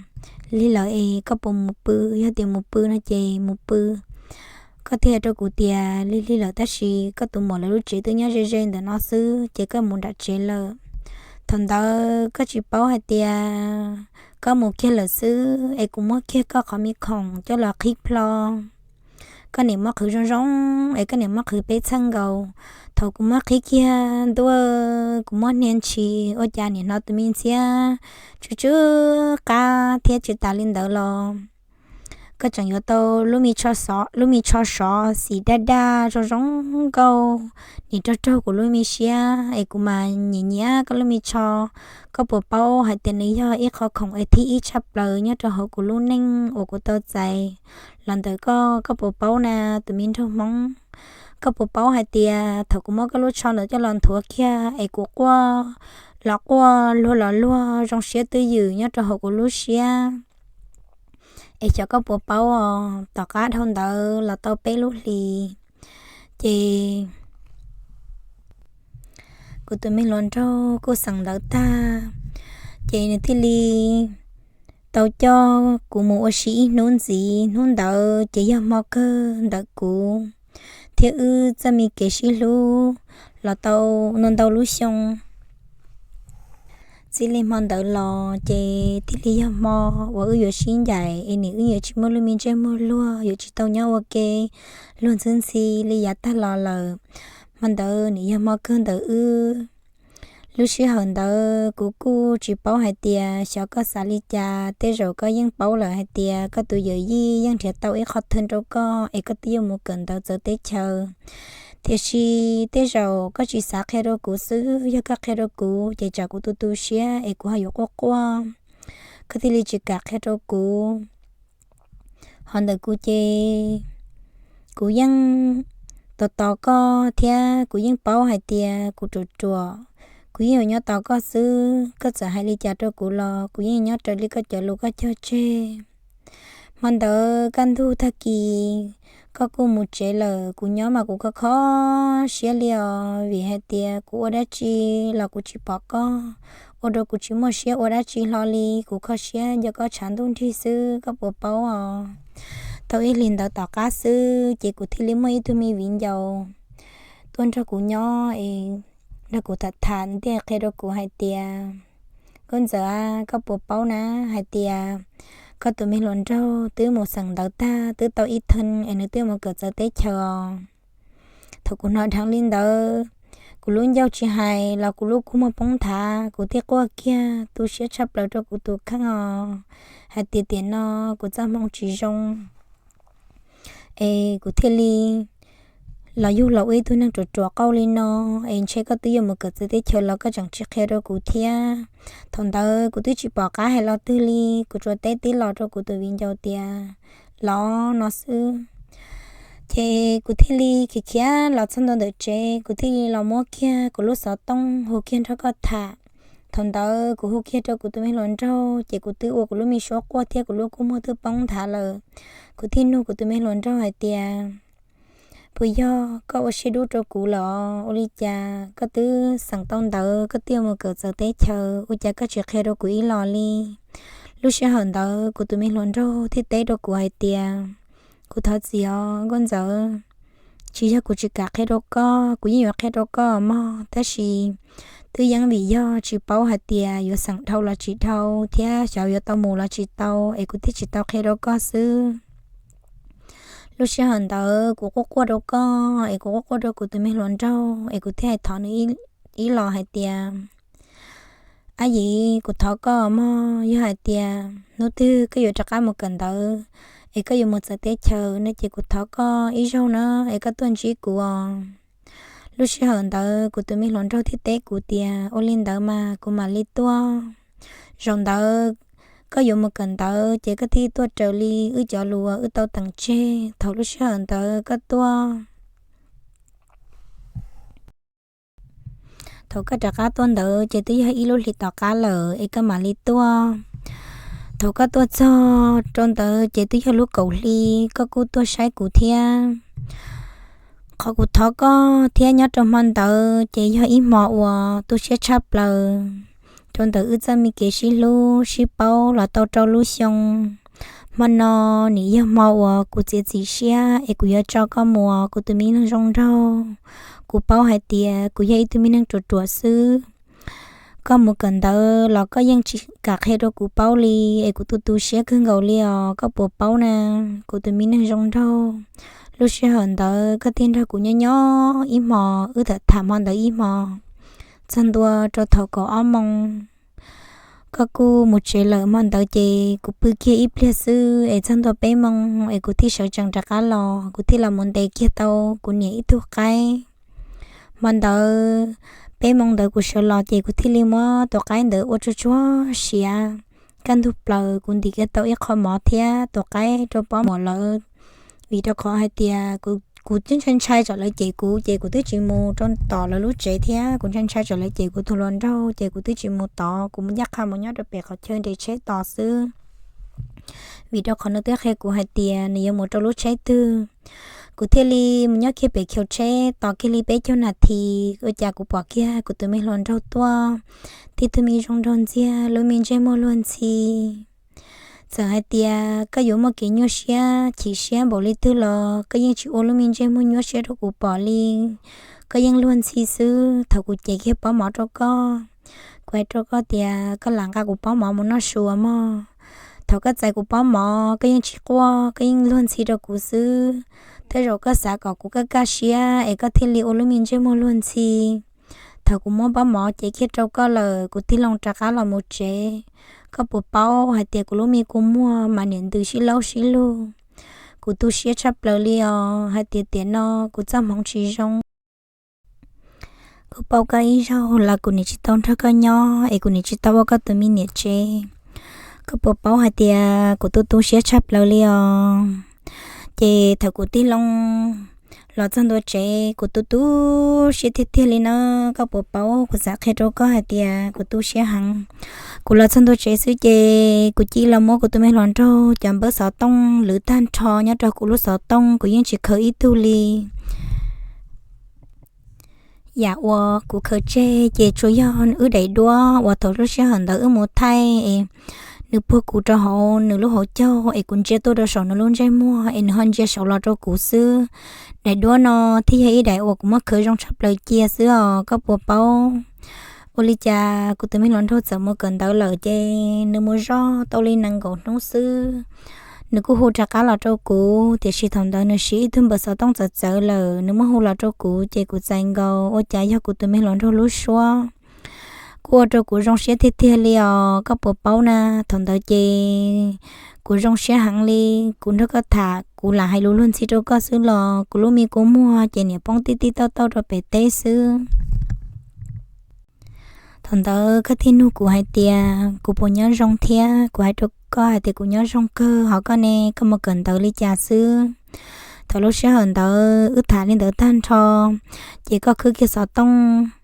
lig lawm es koj puas mus pw? Yog tias mus pw no ces mus pw. Koj thiaj hais rau kuv tias lig lig lawm tab sis koj tus muam lawv lub tsev twb nyob ze ze ntawm no xwb ces koj mus nram tsev lawm. Thaum ntawd koj tsis paub hais tias koj mus kiag lawm xwb es kuv muab kiag koj qhov me khoom coj los qhib plho. Koj niam muab qhwv zoo zoo es koj niam muab qhwv peb txheej nkaus. Thaum kuv muab qhib kiag ntua, kuv muab hnia ntshis ua cas nim hnov tus me ntxhiab tsw tsw qab thiab tsis tas li ntawd los koj tseem yuav tau lub me tsho sov xim daj daj zoo zoo nkauj, nim raug raug kuv lub me siab es kuv mas nyiam nyiam koj lub me tsho. Koj puas paub hais tias nws yog ib qho khoom es thib ib tshaj plaws nyob rau hauv kuv lub neej uas kuv tau txais los ntawm koj? Koj puas paub na, tus me nraug Hmoob? Koj puas paub hais tias thaum kuv muab koj lub tsho ntawd coj los nthuav kiag es kuv quaj los quaj, luag los luag, zoo siab twj ywm nyob rau hauv kuv lub siab. Es xyov koj puas paub os, tom qab dhau ntawd los tau peb lub hlis, ces kuv tus me hluas nraug kuj xeem ntawv tag, ces nws thiaj li tau coj kuv mus ua si ib hnub ntxiv. Hnub ntawd ces yog hmo kawg ntawm kuv thiab wb txoj me kev sib hlub los tau ntau ntau lub xyoo. Txij li hmo ntawd los ces thiaj li yog hmo uas wb yuav sib ncaim es nim wb yuav tsis muaj lub me ntsej muag luag, yuav tsis tau nyob ua ke luag ntxhi ntxhi li yav tag los lawm. Hmo ntawd nim yog hmo kawg ntawm wb. Lub sij hawm ntawd kuv kuj tsis paub hais tias xyov koj xav li cas, tej zaum koj yeej paub lawm hais tias koj tus yawm yij yeej nrhiav tau ib qho thwm rau koj es koj twb yuav mus kawm ntawv txawv teb chaws. Tiam sis tej zaum koj tsis xav qhia rau kuv xwb, yog koj qhia rau kuv ces tsam kuv tu tu siab es kuv ho yuav quaj quaj, koj thiaj li tsis kam qhia rau kuv. Ho ntawm kuv ces kuv yeej tos tos koj thiab kuv yeej paub hais tias kuv ruam ruam, kuv yeej yuav nyob tos koj xwb. Koj txawm hais li cas rau kuv los kuv yeej nyob raws li koj cov lus koj cog tseg. Hmo ntawd kaj ntug tag kis koj kuj mus tsev lawm, kuv nyob mas kuv kho kho siab li os, vim hais tias kuv ua dab tsi los kuv tsis pom koj, ua rau kuv tsis muaj siab ua dab tsi hlo li, kuv kho siab nco koj tshav ntuj nrig xwb, koj puas paub os? Tau ib hlis ntawd tom qab xwb ces kuv thiaj li muaj ib tug me viv ncaus tuaj nrog kuv nyob es nrog kuv tham tham, nws thiaj qhia rau kuv hais tias, Nkauj Ntxawm, koj puas paub na, hais tias koj tus me hluas nraug twb mus xeem ntawv tag twb tau ib thee es nws twb mus kawm txawv teb chaws os. Thaum kuv hnov dheev li ntawd, kuv lub ncauj tsis hais los kuv lub kua muag poob nthav, kuv thiaj quaj kiag tu siab tshaj plaws rau kuv tus kheej os, hais tias tiam no kuv txoj hmoo tsis zoo es kuv thiaj li los yug los ua ib tug neeg ruam ruam qauj li no, es ntshe koj twb yuav mus kawm txawv teb chaws los koj tseem tsis qhia rau kuv thiab. Thaum ntawd kuv twb tsis pom qab hais los twg li, kuv tsuas teb tib los rau kuv tus viv ncaus tias, Los no xwb. Ces kuv thiaj li khiav khiav los txog ntua ntawm tsev, kuv thiaj li los muab kiag kuv lub xov tooj hu kiag nrog koj tham. Thaum ntawd kuv hu kiag rau kuv tus me hluas nraug ces kuv twb ua kuv lub me suab quaj thiab kuv lub kua muag twb poob nthav lawm. Kuv thiaj nug kuv tus me hluas nraug hais tias, Puas yog koj ua siab dub rau kuv lawm os? Ua li cas koj twb xeem tau ntawv, koj twb mus kawm txawv teb chaws, ua cas koj tsis qhia rau kuv ib los li? Lub sij hawm ntawd kuv tus me hluas nraug thiaj teb rau kuv hais tias, Kuv thov txim os Nkauj Ntxawm, tsis yog kuv tsis kam qhia rau koj, kuv yeej yuav qhia rau koj mog, tab sis twb yeej vim yog tsis paub hais tias yuav xeem dhau los tsis dhau thiab xyov yuav tau mus los tsis tau es kuv thiaj tsis tau qhia rau koj xwb. Lub sij hawm ntawd kuv quaj quaj rau koj es kuv quaj quaj rau kuv tus me hluas nraug es kuv thiaj hais thov nws ib los hais tias, Ab yim, kuv thov koj mog, yog hais tias hnub twg koj yuav rov qab mus kawm ntawv es koj yuav mus txawv teb chaws no ces kuv thov koj ib zaug na, es koj tuaj ntsib kuv os. Lub sij hawm ntawd kuv tus me hluas nraug thiaj teb kuv tias, Ua li ntawd mas kuv mam li tuaj. Zaum ntawd koj yuav mus kawm ntawv ces koj thiaj tuaj raws li wb cov lus uas wb tau teem tseg. Thaum lub sij hawm ntawd koj tuaj Thaum koj rov qab tuaj ntawd ces twb yog ib lub hlis tom qab lawm es koj mam li tuaj. Thaum koj tuaj txog rau ntawd ces twb yog lub kaum hli, koj kuj tuaj saib kuv thiab. Qhov kuv thov koj thiab nyob rau hmo ntawd ces yog ib hmo uas tu siab tshaj plaws. Rau ntawm wb txoj me kev sib hlub sib paub los tau rau lub xyoo, hmo no nim yog hmo uas kuv txiav txim siab es kuv yuav tso koj mus, kuv tus me neeg zoo nraug. Kuv paub hais tias kuv yog ib tug me neeg ruam ruam xwb. Koj mus kawm ntawv los koj yeej tsis kam qhia rau kuv paub li, es kuv tu tu siab kawg nkaus li os, koj puas paub na, kuv tus me neeg zoo nraug. Lub sij hawm ntawd koj thiaj nrog kuv nyob nyob ib hmo, wb tham tham hmo ntawd ib hmo, txog ntua rau thaum kaum ob moos koj kuj mus tsev lawm. Hmo ntawd ces kuv pw kiag ib pliag xwb es txog ntua peb moos es kuv thiaj sawv tsees rov qab los, kuv thiaj los mus ntes kiag tau kuv niam ib tug qaib. Hmo ntawd peb moos ntawd kuv sawv los ces kuv thiaj li muab tus qaib ntawd ua tsuag tsuag siav. Kaj ntug plaws kuv ntim kiag tau ib qho mov thiab tus qaib rau pob muam lawv, vim rau qhov hais tias kuv twb ntshai ntshai tsam lawv cem kuv ces kuv twb tsis mus rau tom lawv lub tsev thiab kuv ntshai ntshai tsam lawv cem kuv tus hluas nraug ces kuv twb tsis mus tod, kuv mus ncaj qha mus nyob rau pem qhov chaw nres tsheb tos xwb. Vim rau qhov nws twb qhia kuv hais tias nws yuav mus rau lub tsheb twg. Kuv thiaj li mus nyob kiag pem chaw tsheb tos kiag li peb caug nas this, ua cas kuv pom kiag kuv tus me hluas nraug tuaj, tib tug me zoo nraug ntxiag, lub me ntsej muag luag ntxhi. Txawm hais tias koj yuav muaj kev nyuaj siab chim siab npaum li twg los koj yeej tsis ua lub me ntsej muag nyuaj siab rau kuv pom li. Koj yeej luag ntxhi xwb. Thaum kuv cev kiag pob mov rau koj, Kuv hais rau koj tias koj lam nqa kuv pob mov mus noj su mog. Thaum koj txais kuv pob mov koj yeej tsis quaj, koj yeej luag ntxhi rau kuv xwb. Tej zaum koj xav kom kuv kaj kaj siab es koj thiaj li ua lub me ntsej muag luag ntxhi. Thaum kuv muab pob mov cev kiag rau koj lawm, kuv tig loo rov qab los mus tsev. Koj puas paub hais tias kuv lub me kua muag mas niam ntws sib laub sib lug. Kuv tu siab tshaj plaws li os, hais tias tiam no kuv txoj hmoov tsis zoo. Kuv paub koj ib zaug los kuv nim tsis tau nrog koj nyob es kuv nim tsis tau ua koj tus me niam tsev. Koj puas paub hais tias kuv tu tu siab tshaj plaws li os. Ces thaum kuv tig loo los txog ntua tsev kuv tu tu siab tiag tiag li na. Koj puas paub, kuv xav qhia rau koj hais tias kuv tu siab heev. Kuv los txog ntua tsev xwb ces kuv cia li los muab kuv tus me hluas nraug cov npawb xov tooj lwv tag nrho nyob rau kuv lub xov tooj, kuv yeej tsis khaws ib tug li. Yam uas kuv khaws tseg ces tsuas yog wb daim duab uas thaum lub sij hawm ntawd wb mus thaij es nws puag kuv rau hauv nws lub hauv caug es kuv ntsia tuaj rau saum nws lub ntsej muag es nws ho ntsia saud los rau kuv xwb. Daim duab no thiaj yog ib daim uas kuv muab khaws zoo tshaj plaws cia xwb os. Koj puas paub, ua li cas kuv tus me hluas nraug txawm mus kawm ntawv lawm ces nws mus zoj tau li nees nkaum hnub xwb, nws kuj hu rov qab los rau kuv, tiam sis thaum ntawd nws siv ib tug npawb xov tooj txawv txawv lawm, nws muab hu los rau kuv ces kuv txais nkaus, ua cas yog kuv tus me hluas nraug lub suab. Kuj ua rau kuv zoo siab tiag tiag li os. Koj puas paub na, thaum ntawd ces kuv zoo siab heev li. Kuv nrog koj tham kuv lam hais lus luag ntxhi rau koj xwb los kuv lub me kua muag ces niam poob tib tib tauj tauj rau pem teb xwb. Thaum ntawd koj thiaj nug kuv hais tias kuv puas nyob zoo thiab, kuv hais rau koj hais tias kuv nyob zoo kawg, ho koj ne, koj mus kawm ntawv li cas xwb? Thaum lub sij hawm ntawd wb tham li ntawd tag nrho ces koj khwb kiag xov tooj.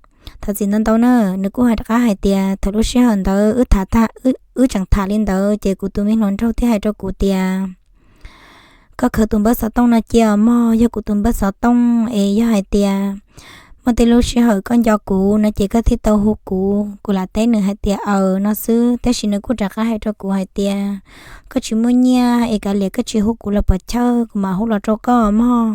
Thov txim ntau ntau na, nws kuj hais rov qab hais tias thaum lub sij hawm ntawd wb tham, wb tseem tham li ntawd ces kuv tus me hluas nraug thiaj hais rau kuv tias, koj khaws tus npawb xov tooj no cia os mog, yog kuv tus npawb xov tooj es yog hais tias muaj tej lub sij hawm koj nco kuv no ces koj thiaj tau hu kuv. Kuv lam teb nws hais tias aws no xwb, tab sis nws kuj rov qab hais rau kuv hais tias koj tsis muaj nyiaj es kav liam koj tsis hu kuv los pom chaw kuv mam hu los rau koj mog.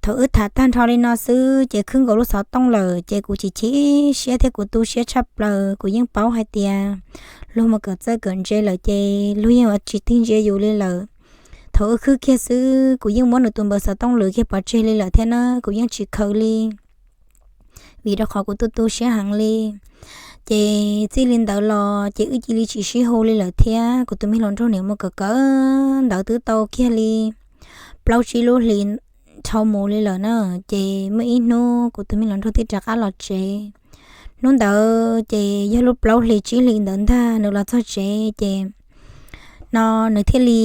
Thaum wb tham tag nrho li no xwb ces khwb nkaus lub xov tooj lawm ces kuv chim chim siab thiab kuv tu siab tshaj plaws. Kuv yeej paub hais tias luag mus kawm txawj kawm ntse lawm ces luag yeej ua tsis tig ntsia yus li lawm. Thaum wb khwb kiag xwb kuv yeej muab nws tus npawb xov tooj lwv kiag pov tseg li lawm thiab na, kuv yeej tsis khaws li, vim rau qhov kuv tu tu siab heev li. Ces txij li ntawd los ces wb cia li tsis sib hu li lawm thiab. Kuv tus me hluas nraug niam mus kawm kawm ntawv twb tau kiag li plaub tsib lub hlis dhau mus li lawm na. Ces muaj ib hnub kuv tus me hluas nraug thiaj rov qab los tsev. Hnub ntawd ces yog lub plaub hlis tsib hlis ntawd ntag nws los txog tsev ces no nws thiaj li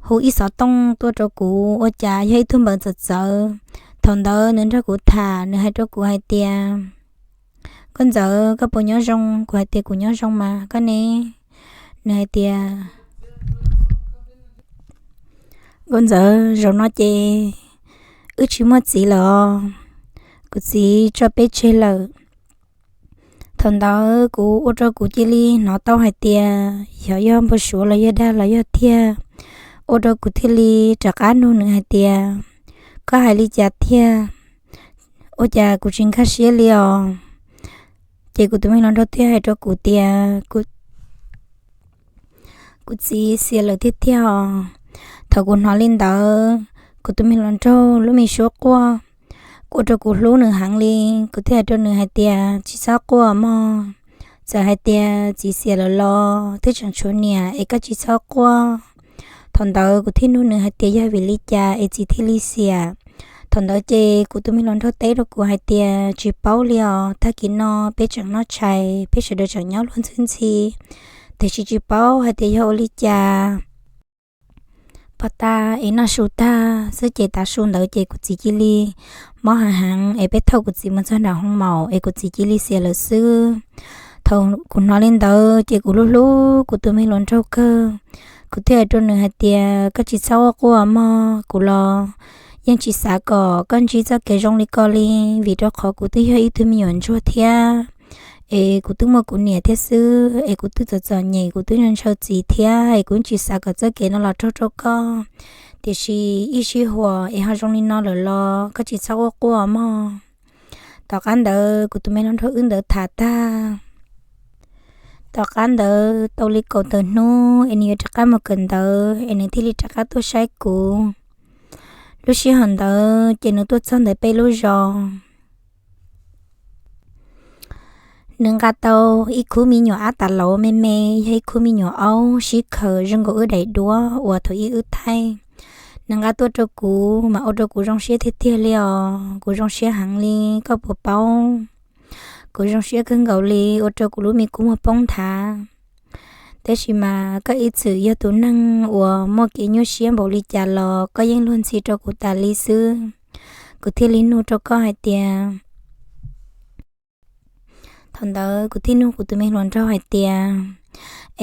hu ib xov tooj tuaj rau kuv, ua cas yog ib tug npawb txawv txawv. Thaum ntawd nws nrog kuv tham, nws hais rau kuv hais tias, Nkauj Ntxawm, koj puas nyob zoo? Kuv hais tias, Kuv nyob zoo mas, koj ne? Nws hais tias, Nkauj Ntxawm, zaum no ces wb tsis muaj txiv lawm os, kuv txiv tso peb tseg lawm. Thaum ntawd kuv ua rau kuv cia li hnov tau hais tias xyov yog npau suav los yog dag los yog tiag, ua rau kuv thiaj li rov qab nug nws hais tias, Koj hais li cas tiag? Ua cas kuv tsis nkag siab li os? Ces kuv tus me hluas nraug thiaj hais rau kuv tias, Kuv txiv xiam lawm tiag tiag os. Thaum kuv hnov li ntawd, kuv tus me hluas nraug lub me suab quaj, ua rau kuv hlub nws heev li. Kuv thiaj hais rau nws hais tias, Tsis txhob quaj mog, txawm hais tias txiv xiam lawm los twb tseem tshuav niam es koj tsis txhob quaj. Thaum ntawd kuv thiaj nug nws hais tias yog vim li cas es txiv thiaj li xiam. Thaum ntawd ces kuv tus me hluas nraug teb rau kuv hais tias, Tsis paub li os, tag kis no peb tseem noj tshais, peb sawv daws tseem nyob luag ntxhi ntxhi, tiam sis tsis paub hais tias yog ua li cas pog tag es noj su tag xwb ces tav su ntawd ces kuv txiv cia li mob heev heev es peb thauj kuv txiv mus txog nram hoo maum es kuv txiv cia li xiam lawm xwb. Thaum kuv hnov li ntawd ces kuv hlub hlub kuv tus me hluas nraug kawg. Kuv thiaj hais rau nws hais tias, Koj tsis txhob quaj mog, kuv los yeej tsis xav kom koj ntsib txoj kev zoo li ko li, vim rau qhov kuv twb yog ib tug me nyuam ntsuag thiab, es kuv twb muaj kuv niam thiab xwb, es kuv twb txom txom nyem, kuv twb ntshaw txiv thiab, es kuv tsis xav kom txoj kev no los raug rau koj. Tiam sis ib sij huam es ho zoo li no lawm los koj tsis txhob quaj quaj mog. Tom qab ntawd kuv tus me hluas nraug wb ntawd tham tag, Tom qab ntawd tau li kaum tawm hnub es nws yuav rov qab mus kawm ntawv es nws thiaj li rov qab tuaj saib kuv. Lub sij hawm ntawd ces nws tuaj txog ntawm peb lub zos. Nws nqa tau ib khub me nyuam ab tas lauv me me, yog ib khub me nyuam aub sib khaws zoo nkaus wb daim duab uas thaum ub wb thaij. Nws nqa tuaj rau kuv mas ua rau kuv zoo siab tiag tiag li os, kuv zoo siab heev li, koj puas paub? Kuv zoo siab kawg nkaus li, ua rau kuv lub me kua muag poob nthav. Tab sis mas koj ib txwm yog tus neeg uas muaj kev nyuaj siab npaum li cas los koj yeej luag ntxhi rau kuv tas li xwb. Kuv thiaj li nug rau koj hais tias, thaum ntawd kuv thiaj nug kuv tus me hluas nraug hais tias,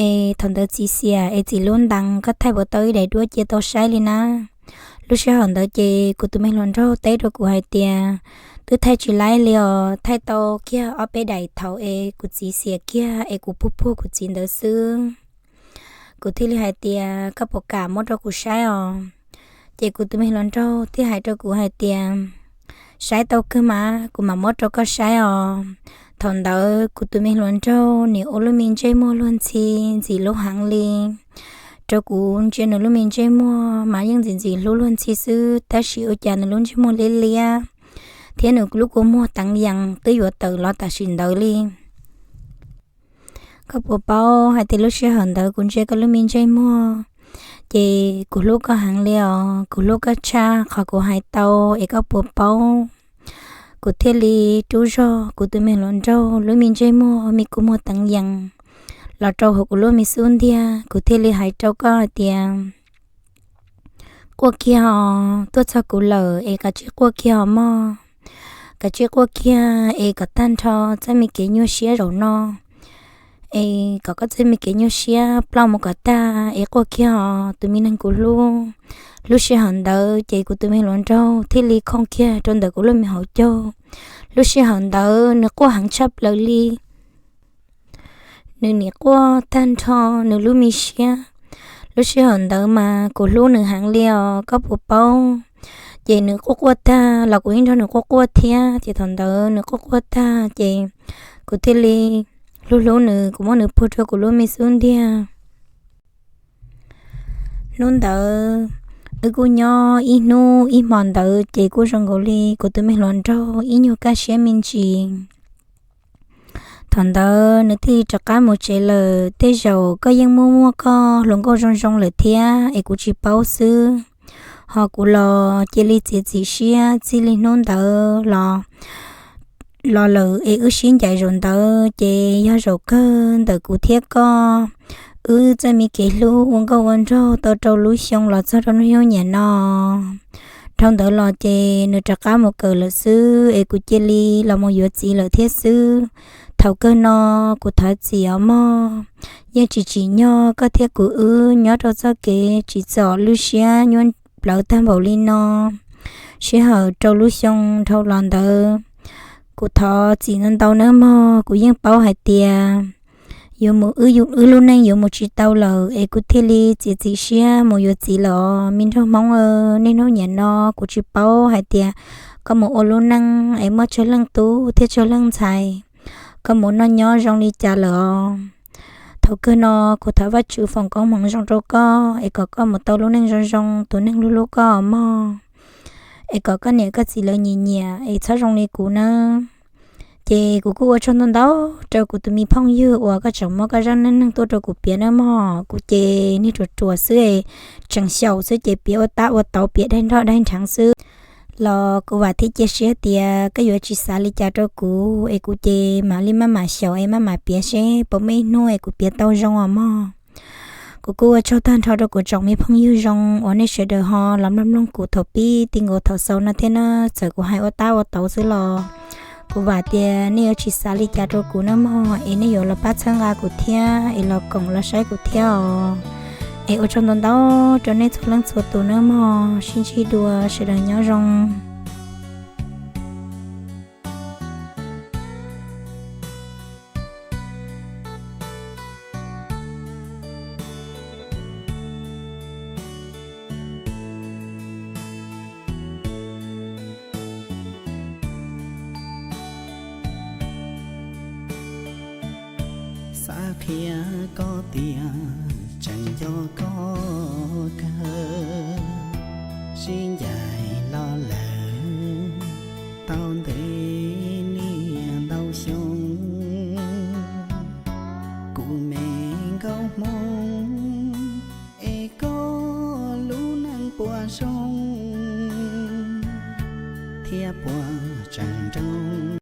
es thaum ntawd txiv xiam es txiv lub ntees koj thaij puas tau ib daim duab cia tau saib li na? Lub sij hawm ntawd ces kuv tus me hluas nraug teb rau kuv hais tias, twb thaij tsis laib li os, thaij tau kiag ob peb daim thaum es kuv txiv xiam kiag es kuv puag puag kuv txiv ntawd xwb. Kuv thiaj li hais tias, koj puas kam muab rau kuv saib os? Ces kuv tus me hluas nraug thiaj hais rau kuv hais tias, saib tau kawg mas kuv mam muab rau koj saib os. Thaum ntawd kuv tus me hluas nraug nim ua lub me ntsej muag luag ntxhi ntxim hlub heev li. Rau kuv ntsia nws lub me ntsej muag mas yeej ntxim ntxim hlub luag ntxhi xwb, tab sis ua cas nws lub ntsej muag liab liab thiab nws lub kua muag teev yees twb yuav tawm los tam sim ntawd li. Koj puas paub hais tias lub sij hawm ntawd kuv ntsia koj lub me ntsej muag ces kuv hlub koj heev li os, kuv hlub koj tshaj qhov kuv hais tau es koj puas paub? Kuv thiaj li rub zog kuv tus me hluas nraug lub me ntsej muag me kua muag teev yees los rau hauv kuv lub me xub ntiag, kuv thiaj li hais rau koj hais tias, quaj kiag os, tuaj txog kuv lawm es kav tsij quaj kiag os mog. Kav tsij quaj kiag es kom tag nrho txoj me kev nyuaj siab zaum no es kom koj txoj me kev nyuaj siab ploj mus kom tag es quaj kiag os tus me neeg kuv hlub. Lub sij hawm ntawd ces kuv tus me hluas nraug thiaj li khooj kiag rau ntawm kuv lub me hauv caug. Lub sij hawm ntawd nws quaj heev tshaj plaws li. Nws nim quaj tag nrho nws lub me siab. Lub sij hawm ntawd mas kuv hlub nws heev li os, koj puas paub? Ces nws quaj quaj tag los kuv yeej nrog nws quaj quaj thiab, ces thaum ntawd nws quaj quaj tag ces kuv thiaj li hlub hlub nws, kuv muab nws puag rau kuv lub me xub ntiag. Hnub ntawd wb kuj nyob ib hnub ib hmo ntawd ces kuj zoo nkaus li kuv tus me hluas nraug ib nyuag kaj siab me ntsis. Thaum ntawd nws thiaj li rov qab mus tsev lawm. Tej zaum koj yeej muaj muaj koj hluas nkauj zoo zoo lawm thiab es kuv tsis paub xwb. Ho kuv los cia li txiav txim siab txij li hnub ntawd los los lawm es wb sib ncaim zaum ntawd ces yog zaum kawg ntawm kuv thiab koj. Wb txoj me kev hlub ua nkauj ua nraug tau rau lub xyoo los txog rau hnub nyoog niam no. Dhau ntawd los ces nws rov qab mus kawm lawm xwb es kuv cia li los mus yuav txiv lawm thiab xwb. Thaum kawg no kuv thov txim os mog, yeej tsis tsim nyog koj thiab kuv wb nyob rau txoj kev tsim txom lub siab nyuaj plawv tag npaum li no. Sij hawm rau lub xyoo dhau los ntawd, kuv thov txim ntau ntau nawb mog, kuv yeej paub hais tias yuav mus wb, wb lub neej yuav mus tsis tau lawm es kuv thiaj li txiav txim siab mus yuav txiv lawm os me nraug Hmoob. Niaj hnub niam no kuv tsis paub hais tias koj mus ua lub neej es muaj tsawg leej tub thiab tsawg leej ntxhais, koj mus noj nyob zoo li cas lawm os. Thaum kawg no kuv thov Vajtswv foom koob hmoov zoo rau koj es kom koj mus tau lub neej zoo zoo, tus neeg hlub hlub koj mog, es kom koj niam koj txiv lawv nyiam nyiam es txhob zoo li kuv nawb. Ces kuv kuj ua tsaug ntau ntau rau kuv tus me phooj ywg uas koj tseem muab koj zaj neej neeg tuaj rau kuv piav nawb mog. Kuv ces niag ruam ruam xwb, tseem xyaum xwb ces piav ua tab ua tauv, piav daig nroj daig nrheev xwb. Los kuv vam thiab cia siab tias koj yuav tsis xav li cas rau kuv es kuv ces mam li maj mam xyaum es maj mam piav seb puas muaj ib hnub es kuv piav tau zoo os mog. Kuv kuj ua tsaug tag nrho rau kuv tsoom me phooj ywg zoo uas nej sawv daws ho los mloog mloog kuv thaum pib ti nkaus thaum xaus no thiab na. Txawm kuv hais ua tab ua tauv xwb los kuv vam tias nej yuav tsis xav li cas rau kuv nawb mog, es nej yuav los pab txhawb nqa kuv thiab es los koom los saib kuv thiab os. Es ua tsaug ntau ntau rau nej txhua leej txhua tus nawb mog, sib ntsib dua, sawv daws nyob zoo. Xav Qhia koj tias tseem yog koj kawg, sib ncaim los lawm tau ntev niaj ntau xyoo. Kuv me nkauj Hmoob, es koj lub neej puas zoo thiab puas tseem nroo?